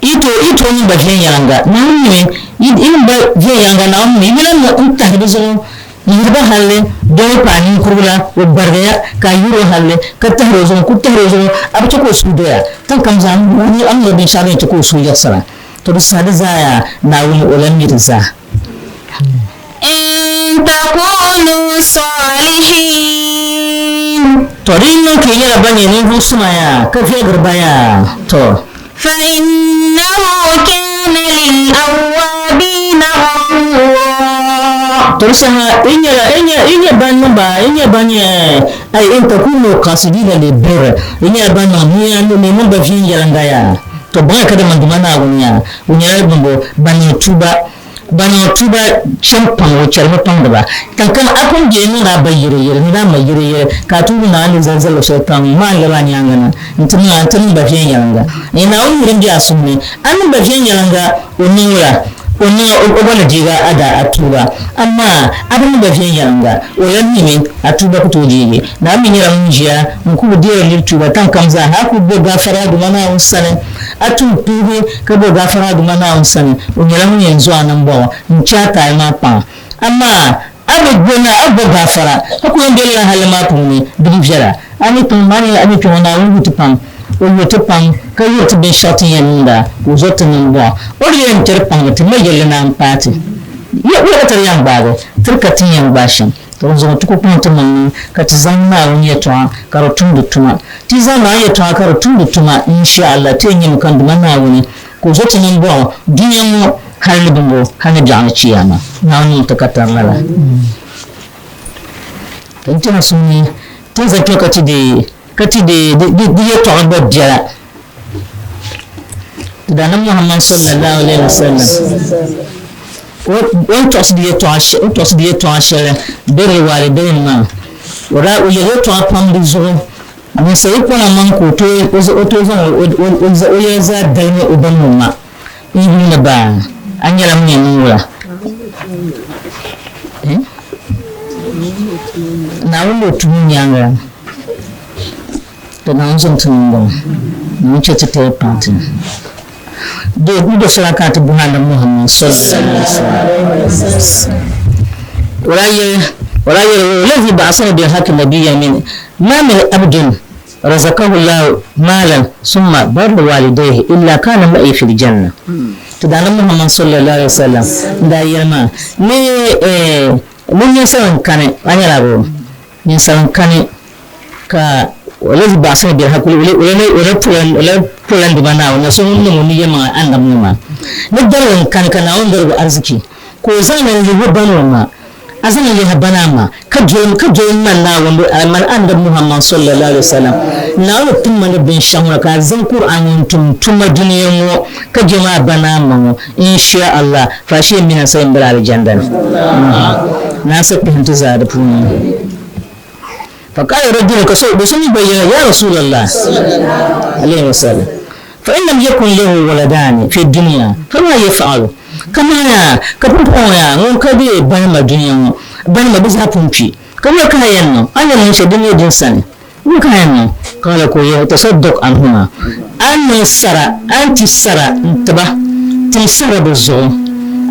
Yi tooi, yi tooi niŋ ba viɛnyɛliŋga, Naawuni mi, yi, yi niŋ ba viɛnyɛliŋga, Naawuni mi, yi bi lahi n-tahi bɛ zuɣu n-yuri ba halli, doo paai ninkurigu la, o gbarigiya ka a yuri o halli, ka tahiri o zuɣu, n-kul tahiri o zuɣu, a bi chɛ ka o suhu doya, tiŋ kam zaa, a ni niŋ o binshɛɣu din chɛ ka o suhu yiɣisira, to di saha di zaa yaa, Naawuni o lan mi di zaa. In takunu salihin. To di yi niŋ ka yi nyɛla ban nyɛ ninvuɣ suma yaa, ka viɛlgiri ba yaa, to. Fa innahu kana lil awwabina ghafura. To di saha yi nyɛla, yi nyɛ, yi nyɛ ban niŋ ba, yi nyɛ ban nyɛ, ay in takunu qasidina lil birr, yi nyɛla ban niŋ nia ni niŋ ba viɛnyɛliŋga yaa, to baŋya kadama Duuma Naawuni yaa, o nyɛla bɛn bo ban niŋ tuuba. Ban niŋ tuuba chani paŋ o chɛrimi paŋdi ba. Kankam a pun bee niŋdi a ba yiriyiri ni a ma yiriyiri ka a tuuli Naawuni ni zali zaligu shɛli paŋ maa n-lab a nyaaŋa na nti niŋ a nti niŋ ba viɛnyɛliŋga. N Naawuni mi din be a suhu ni, a niŋ ba viɛnyɛliŋga o niŋ la o niŋ a o gba ni deeg a a daa a tuuba. Amaa a bi niŋ ba viɛnyɛliŋga o lan mimi a tuuba ku tooi deegi. Naawuni mi nyɛla ŋun ʒiya n-ku bi deeri nir tuuba taŋkam zaa ha. A ku bo gaafara Duuma Naawuni sani. A tum tuubi ka bo gaafara a Duuma Naawuni sani, o nyɛla ŋun yɛn zo a nambɔɣu n-chɛ a taali maa paŋ. Amaa a bi bo ni a bo gaafara, ka ku yɛn be lala halli maa puuni, di bi viɛla. A ni kpiŋ maa nyɛla a ni kpiŋ o Naawuni yu ti pam, o yuri ti pam, ka yuri ti binshɛɣu ti ni yɛn niŋda, ka o zo ti nambɔɣu. O di yɛn kpɛri paŋdi ti ma yɛlli naan paai ti. Wula ka ti di yɛn gbaagi? Tiri ka ti ni yɛn gbaai shɛm. Tɔ n zaŋ ti ku kpaŋ ti maŋ ni ka ti zaŋ Naawuni yɛtɔɣa ka di tumdi tuma. Ti yi zaŋ Naawuni yɛtɔɣa ka di tumdi tuma, insha Allah ti yɛn nyami ka n Duuma Naawuni ka o zo ti nimbɔɣu dunia ŋɔ hali ni bimbo hali ni biɛɣuni chiyaama. Naawuni niŋ ti ka tari lala. Ka n tɛha suhu ni ti ni zaŋ kpɛ ka ti deei ka ti deei di yɛtɔɣa gba biɛla. Ti Daanab Muhammad sallallahu alaihi wasallam o ni tɔɣisi di yɛtɔɣa shɛli birri waalidain maa, o daa o yɛli yɛtɔɣa pam di zuɣu. Ninsal yi kpana maŋ ka o tooi zaŋ o yɛla zaa dalimi o ba ni o ma n-yuuni ba, a nyɛla ŋun yɛn niŋ wula? Naawuni ni o tumo nyaaŋa. Ti Naawuni zom ti niŋgbuŋ, Naawuni chɛ ti tali paŋ ti. Di ni do shɛli ka ti buhi Annabi Muhammad sallallahu alaihi wasallam. O daa yɛli, o daa yɛli, Wallazi ba'asani bil haqqi nabiyyan min ma min abdin razakahu Allahu maalan summa barra walidayhi illa kana ma'i fil janna. Ti daa Annabi Muhammad sallallahu alaihi wasallam n daa yɛli maa ni ni ninsal n kani a nyɛla bo ninsal n kani Ka o lahi baɣisi ni biɛri hakuli o lahi pula n Duuma Naawuni na so ŋun niŋ o ni yɛlimaŋli Annabi ŋɔ maa ni darigi n-kani ka Naawuni darigi o ariziki ka o zaŋ li n-lihi o ba ni o ma, a zaŋ li n-lihi a ba ni a ma ka doli ka doli m mani Naawuni mani Annabi Muhammad sallallahu alaihi wasallam Naawuni tim ma ni binshɛɣu ŋɔ ka a zaŋ Kur'an ŋɔ n-tum tuma dunia ŋɔ ka je ma a ba ni a ma ŋɔ insha Allah faashee m mini a sa yɛn bela alijanda ni. Naa sa kpihim ti zaa di puuni. Faqaala rajulun ka so do so mi gba yɛli, Ya Rasulallah alayhi wa sallam, fa in lam yakun lahu waladaani fi dunya fama yaf'alu? Kamana ka pumpɔŋɔ yaa ŋun ka be banima dunia ŋɔ, banima bɛ zaa pun kpi, ka wula ka a yɛn niŋ? A ni yɛn niŋ shɛli din nyɛ din sani, wula ka a yɛn niŋ? Qaala ka o yɛli, Tasaddaq anhuma, a ni niŋ sara, a ni ti sara n-ti ba, tim sara bɛ zuɣu,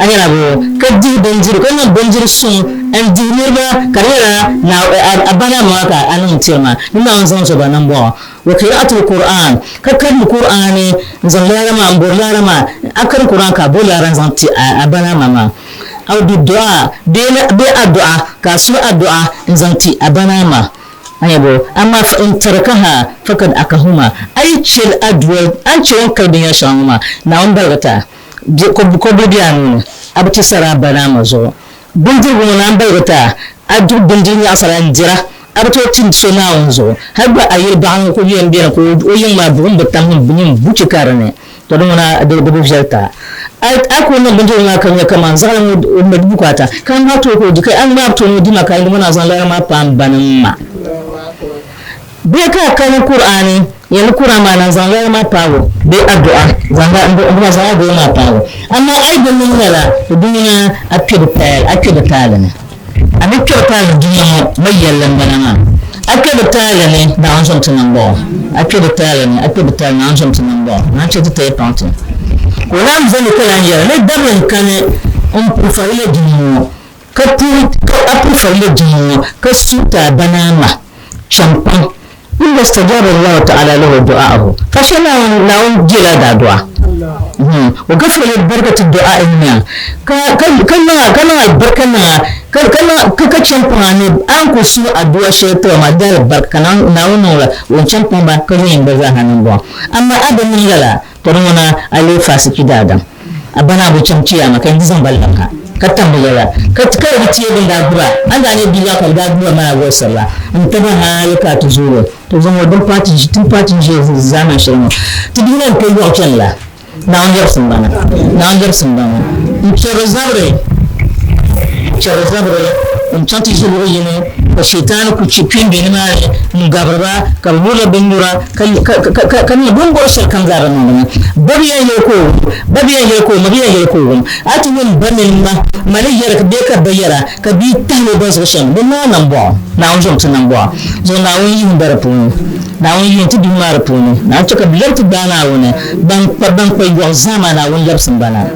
a nyɛla bɔ ka dihi bindirigu, ka niŋ bindiri suŋ n-dihi niriba, ka di nyɛla a ba ni a ma ka a niŋ n-tiri ma, ni Naawuni zaŋ so ba nambɔɣu. Wa qira'atul Qur'an, ka karim Qur'aani n-zaŋ laara maa, m-bori laara maa, a karim Qur'an ka a bo laara n-zaŋ ti a ba ni a ma maa. Aw biddu'a, bee addu'a, ka a suhi addu'a n-zaŋ ti a ba ni a ma. Ayabo, amaa fa in tarakaha fakad akahuma, a yi chɛ li a doli, a ni chɛ o ni kali binyɛr shɛŋa ŋɔ maa, Naawuni baligi ti a, bɛ kɔbili be a nuu ni, a bi ti sara a ba ni a ma zuɣu. Bindirigu ŋɔ Naawuni baligi ti a, a duɣi bindiri nyaɣisira n-dira, a bi tooi tim so Naawuni zuɣu. Hal gba a yili baɣa ŋɔ kul yɛn beni ka o yiŋ maa buɣim bi tam nyin buchi ka di ni. To di ŋuna di bi viɛli ti a. A ku niŋ bindirigu maa ka nya kaman zaɣili ŋɔ o mali bukaata, ka a ŋmaai tooi ka o di, ka a ŋmaai tooi ni o di ma ka a yɛli ŋuna a zaŋ lala maa paai m ba ni m ma. Bee ka a kani Kur'aani yɛli Kur'aan maa na n-zaŋ lala maa paagi o bee addu'a zaŋ la zaŋ addu'a maa paagi o. Amaa a yi bi niŋ lala, to di ŋuna a kpe di taali, a kpe di taali ni. A mi kpɛri taali dunia ŋɔ ni yɛlli m-bala maa. A kpe di taali ni Naawuni zom ti nambɔɣu. A kpe di taali ni, a kpe di taali ni Naawuni zom ti nambɔɣu. Naawuni chɛ ti taya paŋ ti. Ka o naan zani ka lan yɛli, Ni dabili n-kani m-puri farila dunia ŋɔ, ka puri, ka a puri farila dunia ŋɔ, ka suhi ti a ba ni a ma, cham paŋ. Illa stajaba Allahu ta'ala lahu du'aahu, ka shɛli Naawuni, Naawuni jeela a daadua. Wa gafara li barakati du'aa'ihi ka, ka, ka niŋ a, ka niŋ alibarika niŋ a, ka, ka niŋ, ka, ka chɛ m-paŋ a ni a ni kuli suhi adu'a shɛli tiba maa di alibarika ka Naawuni, Naawuni niŋ la o ni chɛ m-paŋ ba ka ʒe gba zaa ha niŋ bɔŋɔ. Amaa a bi niŋ lala, tɔ di ŋuna a leei faasiki daadam. A ba naa bi chaŋ chiyaama ka n di zaŋ ba labi ha, ka tam bɛ yɛla, ka ti kali di teei bɛ ni daa gbibi a, a ni daa nyɛ bia la ka bɛ daa gbibi a maa wolisiri la n-ti ba hali ka a ti zooi. To zaŋ o din paai ti tin paai ti ʒe zaamani shɛli ŋɔ, ti bihi lan kpe yɔɣu chani la. Naawuni lɛbisim ba na, Naawuni lɛbisim ba na. N chɛri zabiri, n chɛri zabiri n-chaŋ ti ʒi luɣ yini, ka Shetani ku chɛ kpeen be nimaani n-gabiri ba, ka bɛ nyurila binnyura. Ka ka niŋ bɛ ni bɔri shɛli kam zaa bi niŋdi mi. Ba bi yɛn yɛli ka o wum, ba bi yɛn yɛli ka o ma bi yɛn yɛli ka o wum. A ti wum ba mini ma, ma ni yɛra ka bee ka ba yɛra ka bia tahili o ba zuɣu shɛm, bɛ naai nambɔɣu. Naawuni zom ti nambɔɣu zuɣu, Naawuni yihim ba di puuni. Naawuni yihim ti bihi maa di puuni. Naawuni chɛ ka bɛ lɛbi ti gbaai Naawuni ban kpa ban kpa yɔɣu zaa maa, Naawuni lɛbisim ba na.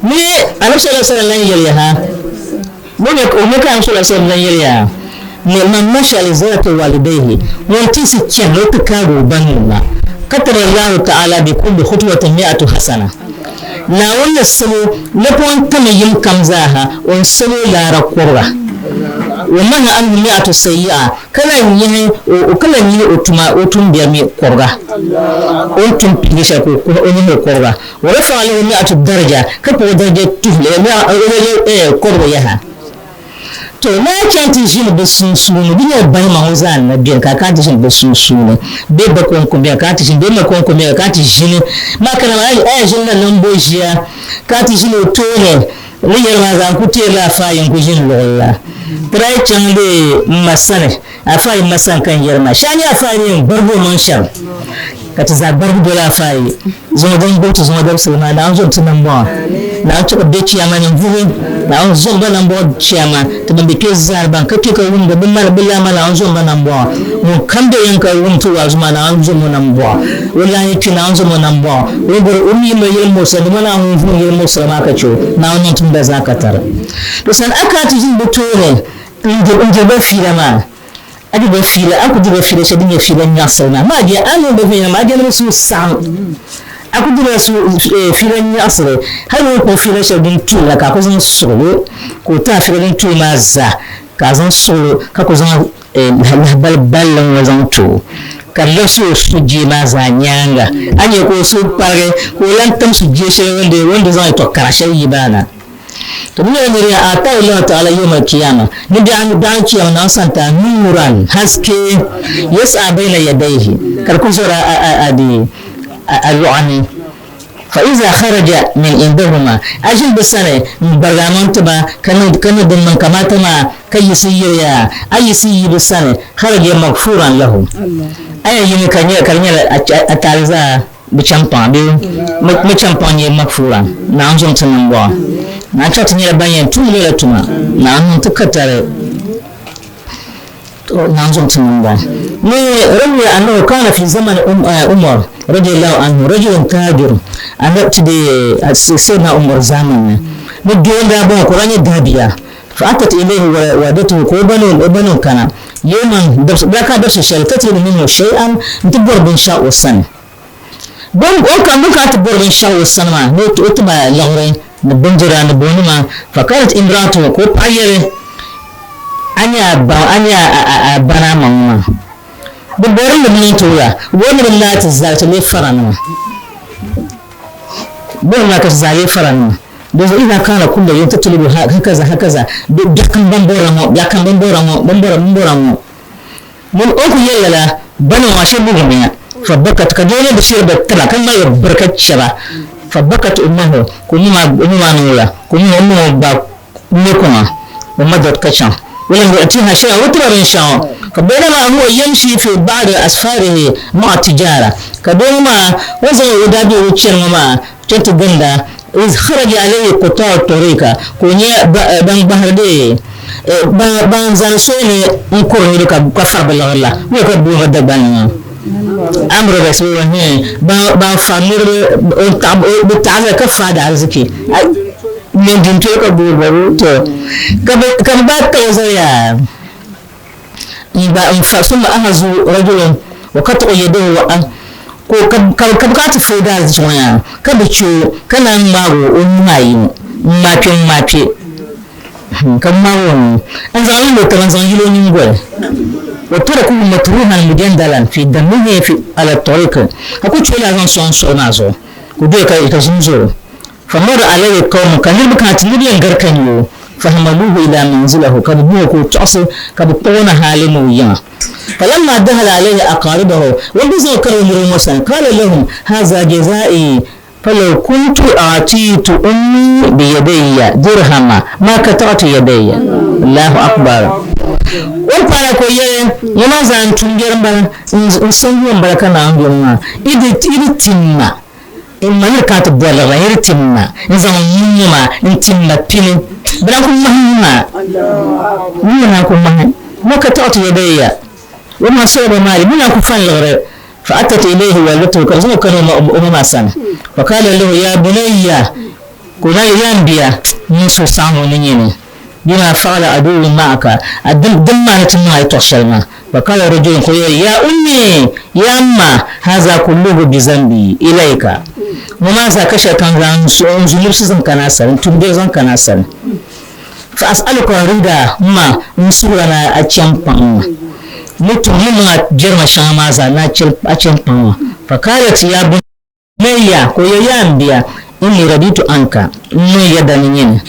Ni Anabi sallallahu alaihi wasallam lan yɛliya ha. O mi ka Annabi sallallahu alaihi wasallam lan yɛli ya, Ni man masha li ziyarati walidayhi, ŋun tisi chani ni o ti kaagi o ba ni o ma, kataba Allahu ta'ala bi kulli khutwatin mi'atu hasana. Naawuni ni sabo napɔŋ tami yim kam zaaha, o ni sabo laara kɔbiga. Wa maha anhu mi'atu sayyi'a, ka lan nyihi o, ka lan nyihi o tuma, o tuumbiɛri mi kɔbiga. O ni tum piigi shɛli ka o kuhi, o nyihi o kɔbiga. Wa rafa'a lahu mi'atu daraja, ka kpuɣi o daraja tuhili, daraja kɔbiga yaha. To, naa chaŋ ti ʒini bɛ sunsuuni, di nyɛla bahima ŋɔ zaa ni na beni ka a kana ti ʒini bɛ sunsuuni bee ba kɔŋko beni ka a ti ʒini bee ma kɔŋko beni ka a ti ʒini maa kana maa a yɛn ʒinila nambo ʒiya ka a ti ʒini o tooni ni yɛli maa zaa n ku teerila afaayi n ku ʒini luɣili la ti daa yi chaŋ dee m ma sani afaayi m ma sani ka n yɛri maa shee a nya afaayi ni yɛn gbarigi o maŋ shɛm ka ti zaa gbarigi doli afaayi Zuŋɔ din gbubi ti zuŋɔ dabisili maa, Naawuni zom ti nambɔɣu. Naawuni chɛ ka bɛ chiyaama nim vuhi. Naawuni zom ba nambɔɣu chiyaama. Ti ban be kpe zaa ban ka kpe ka wumdi bɛ mali bɛ laa maa, Naawuni zom ba nambɔɣu. Ŋun kam be yiŋ ka wum ti waazu maa, Naawuni zom o nambɔɣu. O lahi yi kpi, Naawuni zom o nambɔɣu. O ni bɔri o mi mali yɛli muɣisira, dama Naawuni ŋun vuhim yɛli muɣisira maa ka chɛ o. Naawuni niŋ tumda zaa ka tari. To sani a kana ti ʒini bɛ tooni n-diri ba fiila maa. A di ba fiila, a ku di ba fiila shɛli din nyɛ fiila nyaɣisiri maa. Maa je, a ni ba viɛnyɛla maa, a je ni bɛ suhu saɣim. A ku di ba fiila nyaɣisiri, hal o ni kpuɣi fiila shɛli din tuui la, ka a ku zaŋ suɣil o, ka o ti a fiila din tuui maa zaa, ka a zaŋ suɣil o, ka ku zaŋ lahibali balli ŋɔ zaŋ ti o, ka di labisi o sujee maa zaa nyaaŋa. A nya ka o suhu paligi, ka o lan tim sujee shɛli o ni di zaŋ yɛtɔɣ kara shɛli yi maa na. To bi nyɛla niriba atahu Allahu ta'ala yawm al-qiyama ni biɛɣu biɛɣu kiyama na santa nuran haske yas'a bayna yadayhi ka di ku zɔra a di a luɣa ni fa iza kharaja min indahuma a ʒini bi sani n gbarigi a maŋ tiba ka niŋ ka niŋ din niŋ kamata maa ka yiɣisi yiriya a yiɣisi yi bi sani kharaja maghfuran lahu a yɛn yimi ka nyɛ ka di nyɛla a taali zaa Bɛ champaŋ bee bɛ champaŋ nyɛ Makfuura, Naawuni zom ti niŋbɔɣu. Naawuni chɛ ti nyɛla ban yɛn tum lala tuma, Naawuni niŋ ti katari, to Naawuni zom ti niŋbɔɣu. Ni rawiya annahu kana fi zamani Umar radiyallahu anhu rajulun tajir, annabi ti deei Sayyidina Umar zaamani ni, ni doo n-daa bɔŋɔ ka o daa nyɛ daabiya, fa atat ilayhi walidatuhu ka o ba ni o kana yawman dabsi dabsi shɛli tatlubu minhu shay'an nti bɔri binshɛɣu o sani. Bɛ o ka bɛ kana ti bɔri binshɛɣu o sani maa ni o ti ba liɣiri ni bindira ni boonima. Faqalat imra'atuhu ka o paɣa yɛli, A nya a ba a nya a ba ni a ma ŋɔ maa, bɛ bɔri ni bɛ niŋ ti wula? Bɛ bɔri ni bɛ naai ti zali ti leei faranima. Bɔri ni ka ti zaa leei faranima. Dinzuɣu idha kana kulla yawm tatlubu hakaza hakaza, biɛɣukam ban bɔrila ŋɔ, biɛɣukam ban bɔrila ŋɔ, ban bɔra ban bɔra ŋɔ. Mun o ku yɛli lala, bana ŋɔ ashe bugimiya. Fa bakat, ka doo ŋɔ bi shiri bɛ tiba ka ŋmaligi biri ka chɛ ba. Fa bakat ummahu, ka o ma maa niŋ wula? Ka o ma ŋɔ gba ŋme kuŋa, wa madat ka chaŋ. Wa lam yu'tiha shay'an, o bi ti ba binshɛɣu. Fa baynama huwa yamshi fi ba'di asfarihi ma'a tijara, ka doo ŋɔ maa o ni zaŋ o daabiligu chani ŋɔ maa chaŋ ti ginda, iz kharaja alayhi quta'u tariqa, ka o nya ban gbahiri dee ban zani soya ni n kuri niriba ka fari bɛ liɣiri la, wula ka bɛ booni ba Dagbanli maa? Armed robbers ban fari niriba bɛ taɣiri ka faadi ariziki mini dintoli ka booni ba to ka bɛ gbaai taɣi o zali yaa n fa summa ahazu rajulun wa qata'u yadahu wa ka bɛ kana ti foodi ariziki ŋɔ yaa ka bɛ che o ka naan ŋmaagi o nuhi ayi ŋɔ n ŋmaai kpe n ŋmaai kpe. Ka ŋmaag o nuu n-zaŋ li lo taba n-zaŋ yili o nyiŋgoli. Wa tarakuhu matruhan mujandalan fi damihi fi ala tariq. Ka ku chɛ o la zaŋ sɔŋ soli maa zuɣu ka o doya ka zim zo o. Fa marra alayhi qawmun ka niriba kana ti niriba yɛn gari ka nya o. Fahamaluhu ila manzilahu ka bɛ buh o ka o tɔɣisi ka bɛ kpuɣ o na hali ni o yiŋa. Falamma dahala alayhi aqaribahu o ni zaŋ o kari o niriba ŋɔ sani, qala lahum haza jazaa'i Falaw kuntu a'tiitu ummi biyadayya dirhama ma kata'tu yadayya. Allahu akbar. O ni paana ka o yɛli, Ŋɔ maa zaa n tuumbiɛri m-bala, n saŋyuwa m-bala ka Naawuni yɛli maa, yi di ti ma, n ma ni di kana ti bɔri liɣiri, yi di ti ma, n zaŋ n nuu ŋɔ maa n-ti m ma pini. Bɛ daa ku ŋmahi nuu maa, nuu maa ku ŋmahi. Ma kata'tu yadayya wa ma salaba maali, bɛ naan ku fa n liɣiri. Fa atat ilayhi walidatuhu, ka bɛ zaŋ o kani o ma maa sani. Fa qaala lahu ya bunayya, ka o daa yɛli, yaa m bia, niŋ suhusaɣiŋgu ni nyini bima fa'ala aduwwi ma'aka, a dim maa ni ti niŋ a yɛtɔɣ shɛli maa. Fa qaala rajulun, ka o yɛli, ya ummi, yaa m ma, haza kulluhu bi zambi ilayka. Ŋɔ maa zaa ka shɛli kam zaa n zu libisi zaŋ kana a sani, n tum biɛri zaŋ kana a sani. Fa as'aluka rida ma n suhira ni a chɛ m paŋ ma. Ni tum ni niŋ a biɛrima shɛŋa maa zaa ni a chɛ m paŋ ma. Fa kaalat ya bunayya, ka o yɛli, Yaa m bia, inni raditu anka, n niŋ yɛda ni nyini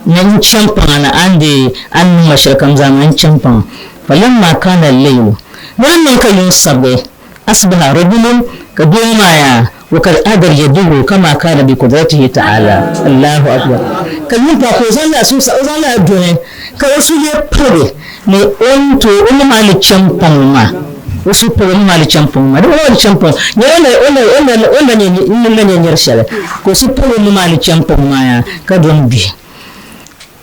ni n chɛ m paŋ a ni a ni deei a ni niŋ ma shɛlikam zaa maa, n chɛ m paŋ a. Fa lamma kaana al-laylu, ni di niŋ ka yuŋ sabigi, asbaha rajulun, ka doo ŋɔ maa yaa, wa kad adar yaduhu kama kana bi kudratihi ta'ala, Allahu akbar, ka yuŋ paai ka o zaŋ la suhusa, o zaŋ la doni ka o suhu lee pirigi ni o ni tooi o ni maa ni chɛ m-paŋ o maa, o suhu pirigi o ni maa ni chɛ m-paŋ o maa, di o ni chɛ m-paŋ nyɛla o ni o ni na nyɛ nir shɛli ka o suhu pirigi o ni maa ni chɛ m-paŋ o maa yaa ka doni bihi.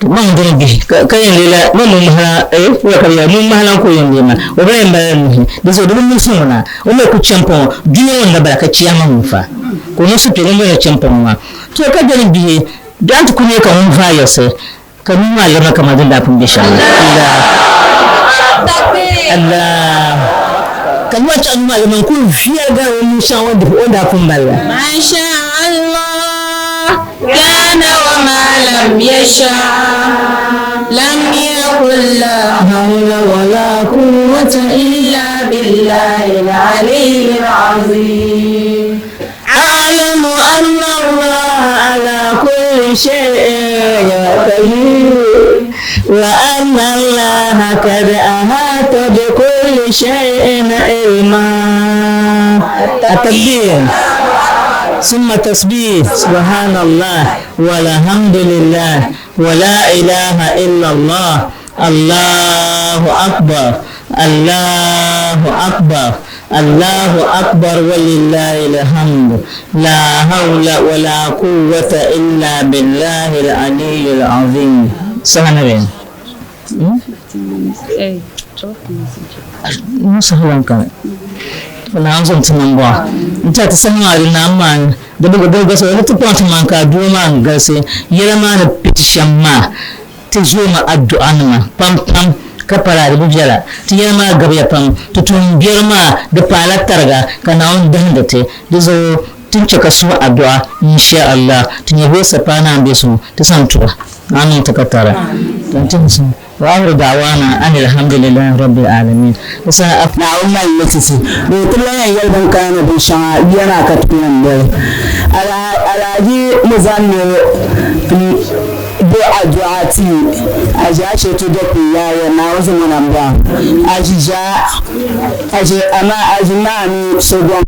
To maŋ dini bihi ka yɛn leela ma nuu mahala eh wala ka bɛ yɛli nuu mahala n-ku yɛn lee ma o bala yɛn balila nuhi di zuɣu di bi muɣisi ŋuna o mi ku chɛmpɔŋɔ dunia ŋɔ ni la bala ka chiyaama ŋun fa ka o niŋ suhupiɛlli n-bala chɛmpɔŋɔ maa to ka dini bihi biɛɣu nti ku neei ka ŋun vaai yiɣisi ka nuu maa lirina kamani din daa pun be shɛm la Allah Allah ka nuu maa chaɣ nuu maa lirina n-kuli viɛli gari o nuu shɛŋa o ni daa pun mali la. Masha Allah. كان وما لم يشاء لم يكن لا حول ولا قوة إلا بالله العلي العظيم أعلم أن الله على كل شيء قدير وأن الله قد أحاط بكل شيء علما التكبير ثم تسبيح سبحان الله والحمد لله ولا إله إلا الله الله أكبر الله أكبر الله أكبر ولله الحمد لا حول ولا قوة إلا بالله العلي العظيم سبحان الله Sahalan kani Naawuni zaŋ ti niŋ bɔɣa n-ti a ti saha maa di naam maa ni di bi di galisi ni ti kpaŋ ti maŋ ka aduwa maa ni galisi yɛla maa ni piti shɛm maa ti zoomi aduɣanima pam pam ka pala di bi viɛla ti yɛla maa gabiya pam ti tuumbiɛri maa di paala tariga ka Naawuni dahindi ti di zuɣu ti ni chɛ ka suhi aduɣa insha Allah ti nyɛ bee sapaana n be so ti sani tuɣa Naawuni niŋ ti ka tara Wa ahiru da'wana anil hamdulillahi rabbil alamin. Di saha a. Naawuni mali li ti ti, di ti lan yɛn yɛli bɛn kana ni binshɛŋa yuya maa ka ti yɛn boli. Alhaji Muzammil m bo adu'a ti Aji Ashetu Dokun Yaya Naawuni zaŋ o na m-bɔŋɔ. Aji Jaa, Aji amaa Aji Maami Sogɔŋ.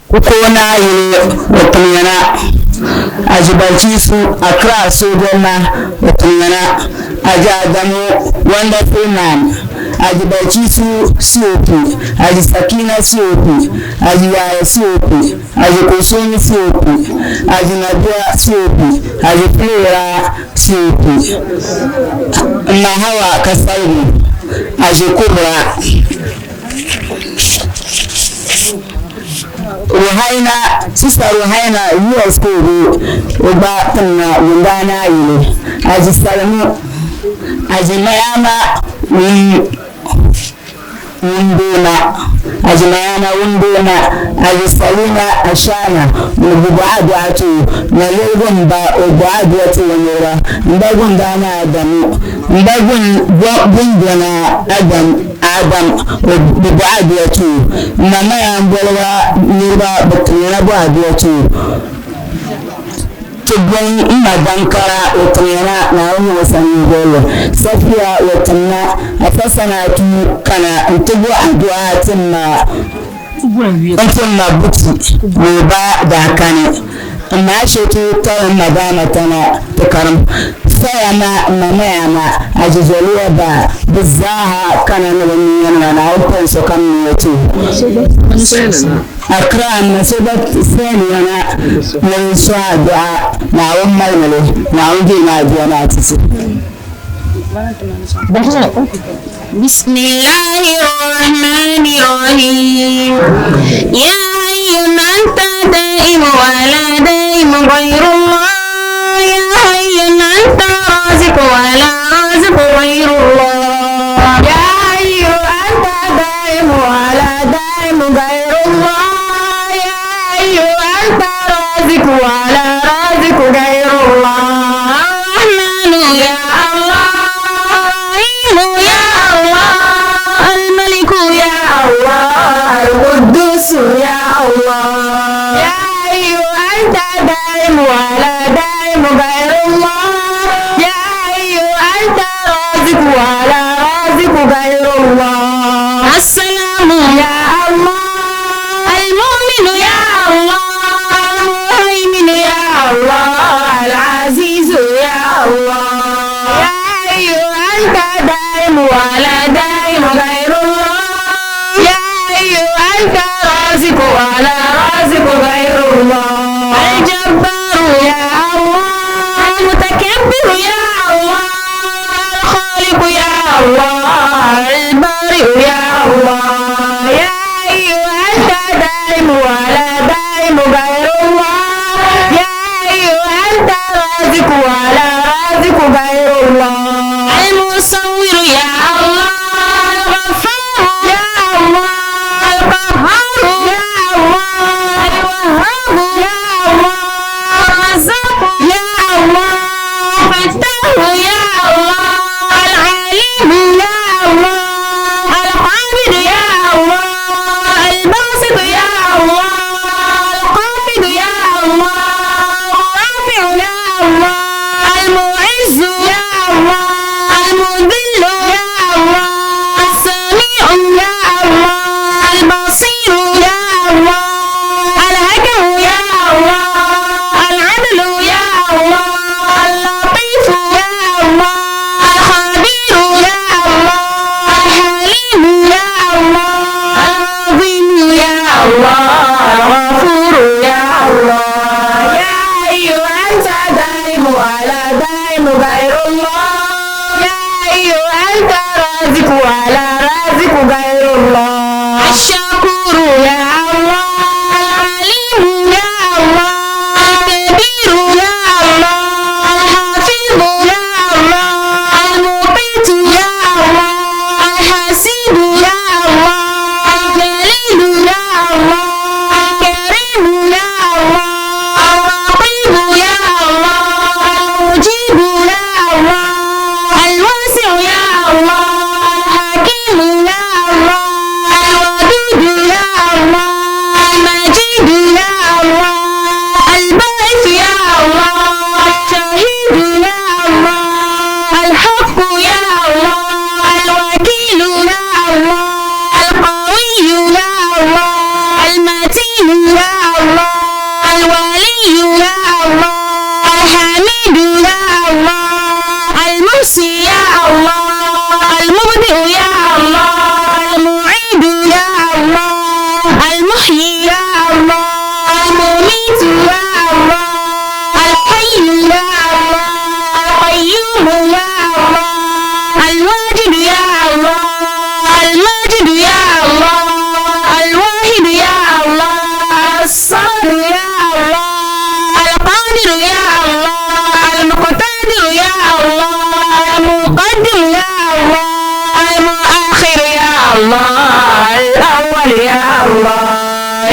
Kukoonaa yili o tiŋyana, Aji Balchisu Accra Sogɔŋ o tiŋyana, Aji Adamu Wonderful Man, Aji Balchisu COP, Aji Sakina COP, Aji Yaya COP, Aji Kulsumi COP, Aji Nabia COP, Aji Fulera COP, Mma Hawa Kasaligu, Aji Kubra. Ruhaina, Sista Ruhaina US ka o be, o gba timna Wundaana yili. Aji Salimu, Aji Mayama Wundoona, Aji Mayama Wundoona, Aji Salima Ashana ni bi bɔɣa adua ti o, na lirigu m ba o bɔɣa adua ti o niriba, m ba Gundaana Adamu, m ba Gundona Adam. Adam, o bi bɔhi aduwa ti o. M ma Maya m-boli ba niriba bɛ tiŋyana bɔhi aduwa ti o. Ti bɔŋ m ma Dankara o tiŋyana Naawuni nyɛ o sani n-goli li. Safiya o tiŋna Afa Sanatu kana nti bɔhi aduwa ti m ma nti m ma Buti ni o ba daa kani. M ma Ashetu kali m ma Daama Tana ti karim. Saya ma m ma Maya ma Ajijaliya ba bɛ zaaha kana ni bɛ niyanima Naawuni pali sokam ni ti o. Accra m ma so gba sɛniyana ni bɛ sɔhi adu'a Naawuni malimi li Naawuni deemi adu'a maa ti ti. بسم الله الرحمن الرحيم يا حي أنت دائم ولا دائم غير الله يا حي أنت رازق ولا رازق غير الله يا حي أنت دائم ولا دائم غير الله يا حي أنت رازق أنت دائم ولا دائم غير الله يا حي أنت رازق ولا رازق غير الله الجبار يا الله المتكبر يا الله الخالق يا الله البارئ يا الله يا حي أنت دائم ولا دائم غير الله يا حي أنت رازق ولا رازق غير الله المصور يا الله الغفار يا الله القهار يا الله الوهاب يا الله الرزاق يا الله الفتاح يا الله العليم يا الله القابض يا الله الباسط يا الله القابض يا الله الرافع يا الله المعز يا الله المذل يا الله السميع يا الله البصير يا الله الحكم يا الله العدل يا الله اللطيف يا الله الخبير يا الله الحليم يا الله العظيم يا الله الغفور يا الله يا أيها أنت دائم ولا دائم غير الله يا أيها أنت رازق ولا رازق غير الله الشكور يا الله العليم يا الله الكبير يا الله الحفيظ يا الله المقيت يا الله الحسيب يا الله الجليل يا الله الكريم يا الله الرقيب يا الله المجيب يا الله الواسع يا الله الحكيم يا الله الودود يا الله المجيد يا الله الباعث يا الله الشهيد يا الله الحق يا الله الوكيل يا الله القوي يا الله المتين يا الله الولي يا الله الحميد يا الله المحصي يا الله المبدئ يا الله المعيد يا الله المحيي يا الله المميت يا الله الحي يا الله القيوم يا الله الواجد يا الله الماجد يا الله الواحد يا الله الصمد يا الله القادر يا الله المقتدر يا الله المقدم يا الله المؤخر يا الله الأول يا الله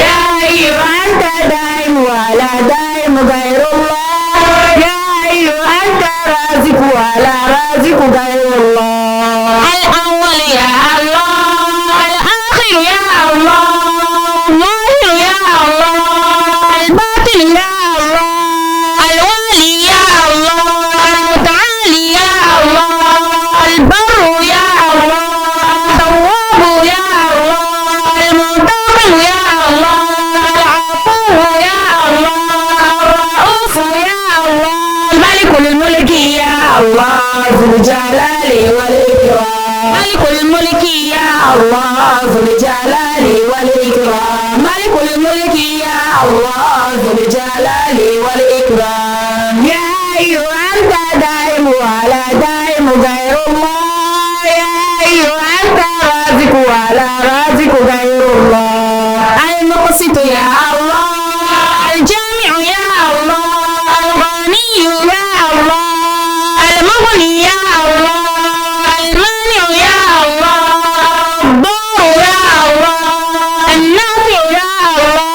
يا أيها أنت دائم ولا دائم غير الله يا أيها أنت رازق ولا رازق غير الله الأول يا الله الآخر يا الله الظاهر يا الله الباطن يا الله الوالي يا الله المتعالي يا الله البر يا الله التواب يا الله المنتقم يا الله العفو يا الله الرؤوف يا الله ملك الملك يا الله ذو الجلال والإكرام ملك الملك يا الله ذو الجلال والإكرام ملك الملك يا الله ذو الجلال والإكرام يا أيها أنت دائم ولا دائم غير الله يا أيها أنت رازق ولا رازق غير الله المقسط يا الله الجامع يا الله الغني يا الله المغني يا الله المانع يا الله الضار يا الله النافع يا الله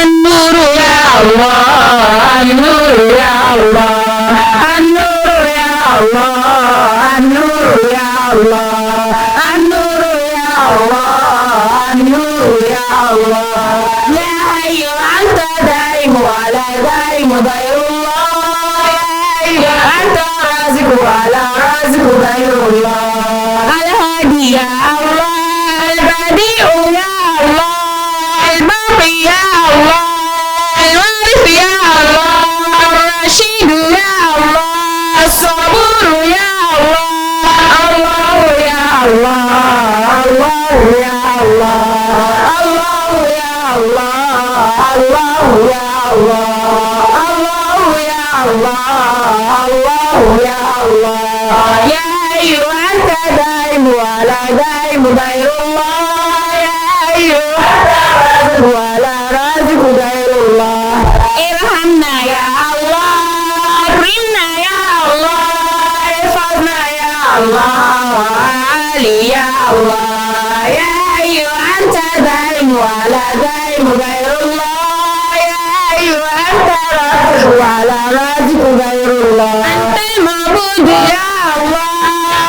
النور يا الله النور يا الله النور يا الله النور يا الله النور يا الله النور يا الله يا حي أنت دائم ولا دائم غير الله يا حي أنت رازق ولا رازق غير الله الهادي يا الله البديع يا الله الباقي يا الله الوارث يا الله الرشيد يا الله الصبور يا الله الله، الله يا الله، الله يا الله، الله يا الله، الله يا الله، الله يا الله. يا أيها أنت دائم ولا دائم غير الله. يا أيها أنت ولا رازق غير الله. ارحمنا يا الله، أكرمنا يا الله، احفظنا يا الله، علي يا الله. يا أيها أنت دائم ولا دائم غير الله. يا أيها أنت رازق ولا رازق غير الله. أنت المعبود يا الله،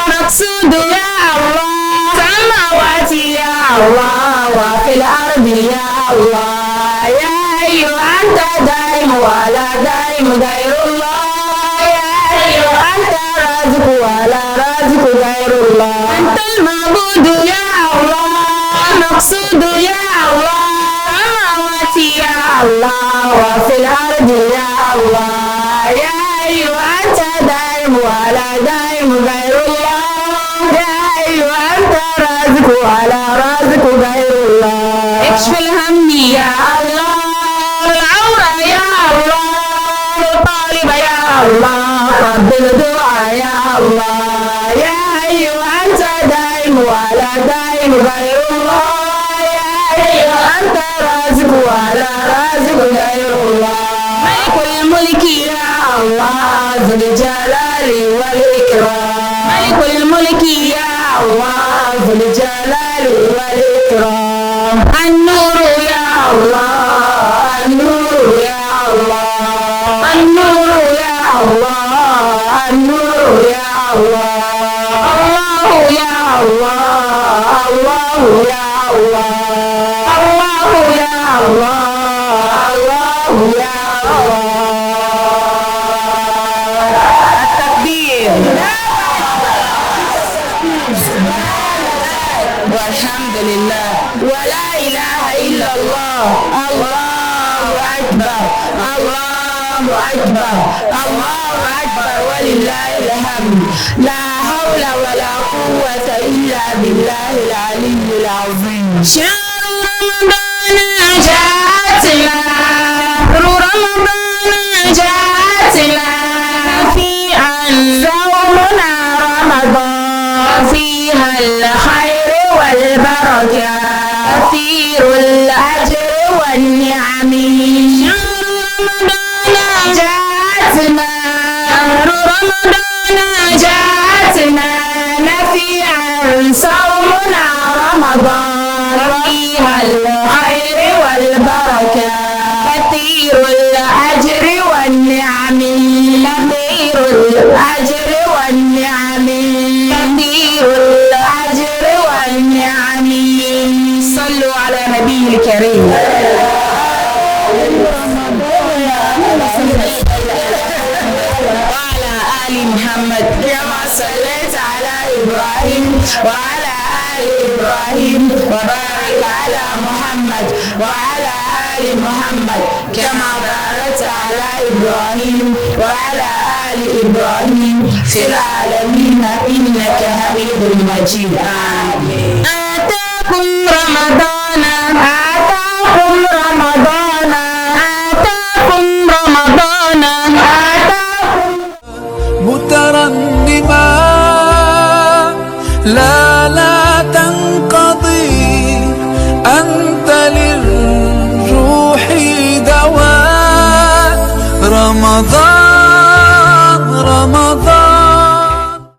مقصود يا الله، السماوات يا الله، وفي الأرض يا الله. يا أيها أنت دائم ولا دائم غير الله. يا أيها أنت رازق ولا رازق غير الله. أنت المعبود يا الله، مقصود يا الله، السماوات يا الله، وفي الأرض يا الله. يا أيها أنت دائم ولا دائم غير الله. يا أيها أنت رازق ولا رازق غير الله. اكشف الهم يا الله، العورة يا الله، الطالب يا الله، قبل الدعاء يا الله. يا أيها أنت دائم ولا دائم غير الله. يا أيها أنت رازق ولا رازق غير الله. ملك الملك يا الله، ذو الجلال والإكرام. ملك الملك يا الله، ذو الجلال والإكرام. النور يا الله، النور يا الله، النور يا الله، النور يا الله، الله يا الله، الله يا الله، الله يا الله، الله يا الله. التكبير. والحمد لله ولا إله إلا الله، الله أكبر، الله أكبر، الله أكبر، ولله الحمد. لا حول ولا قوة إلا بالله العلي العظيم. شهر رمضان جاءتنا، شهر رمضان جاءتنا، فيها صومنا رمضان، فيها الخير والبركة، كثير الأجر والنعم. شهر رمضان جاءتنا، شهر رمضان جاءتنا، نفيعا صومنا رمضان، فيها الخير والبركة، كثير الأجر والنعم، كثير الأجر والنعم، كثير الأجر والنعم. صلوا على نبي الكريم. وعلى آل محمد كما صليت على إبراهيم وعلى آل إبراهيم، وبارك على محمد وعلى آل محمد كما باركت على إبراهيم وعلى آل إبراهيم في العالمين إنك حميد مجيد. آمين. آتاكم رمضان، آتاكم رمضان، آتاكم رمضان، آتاكم مترنما لا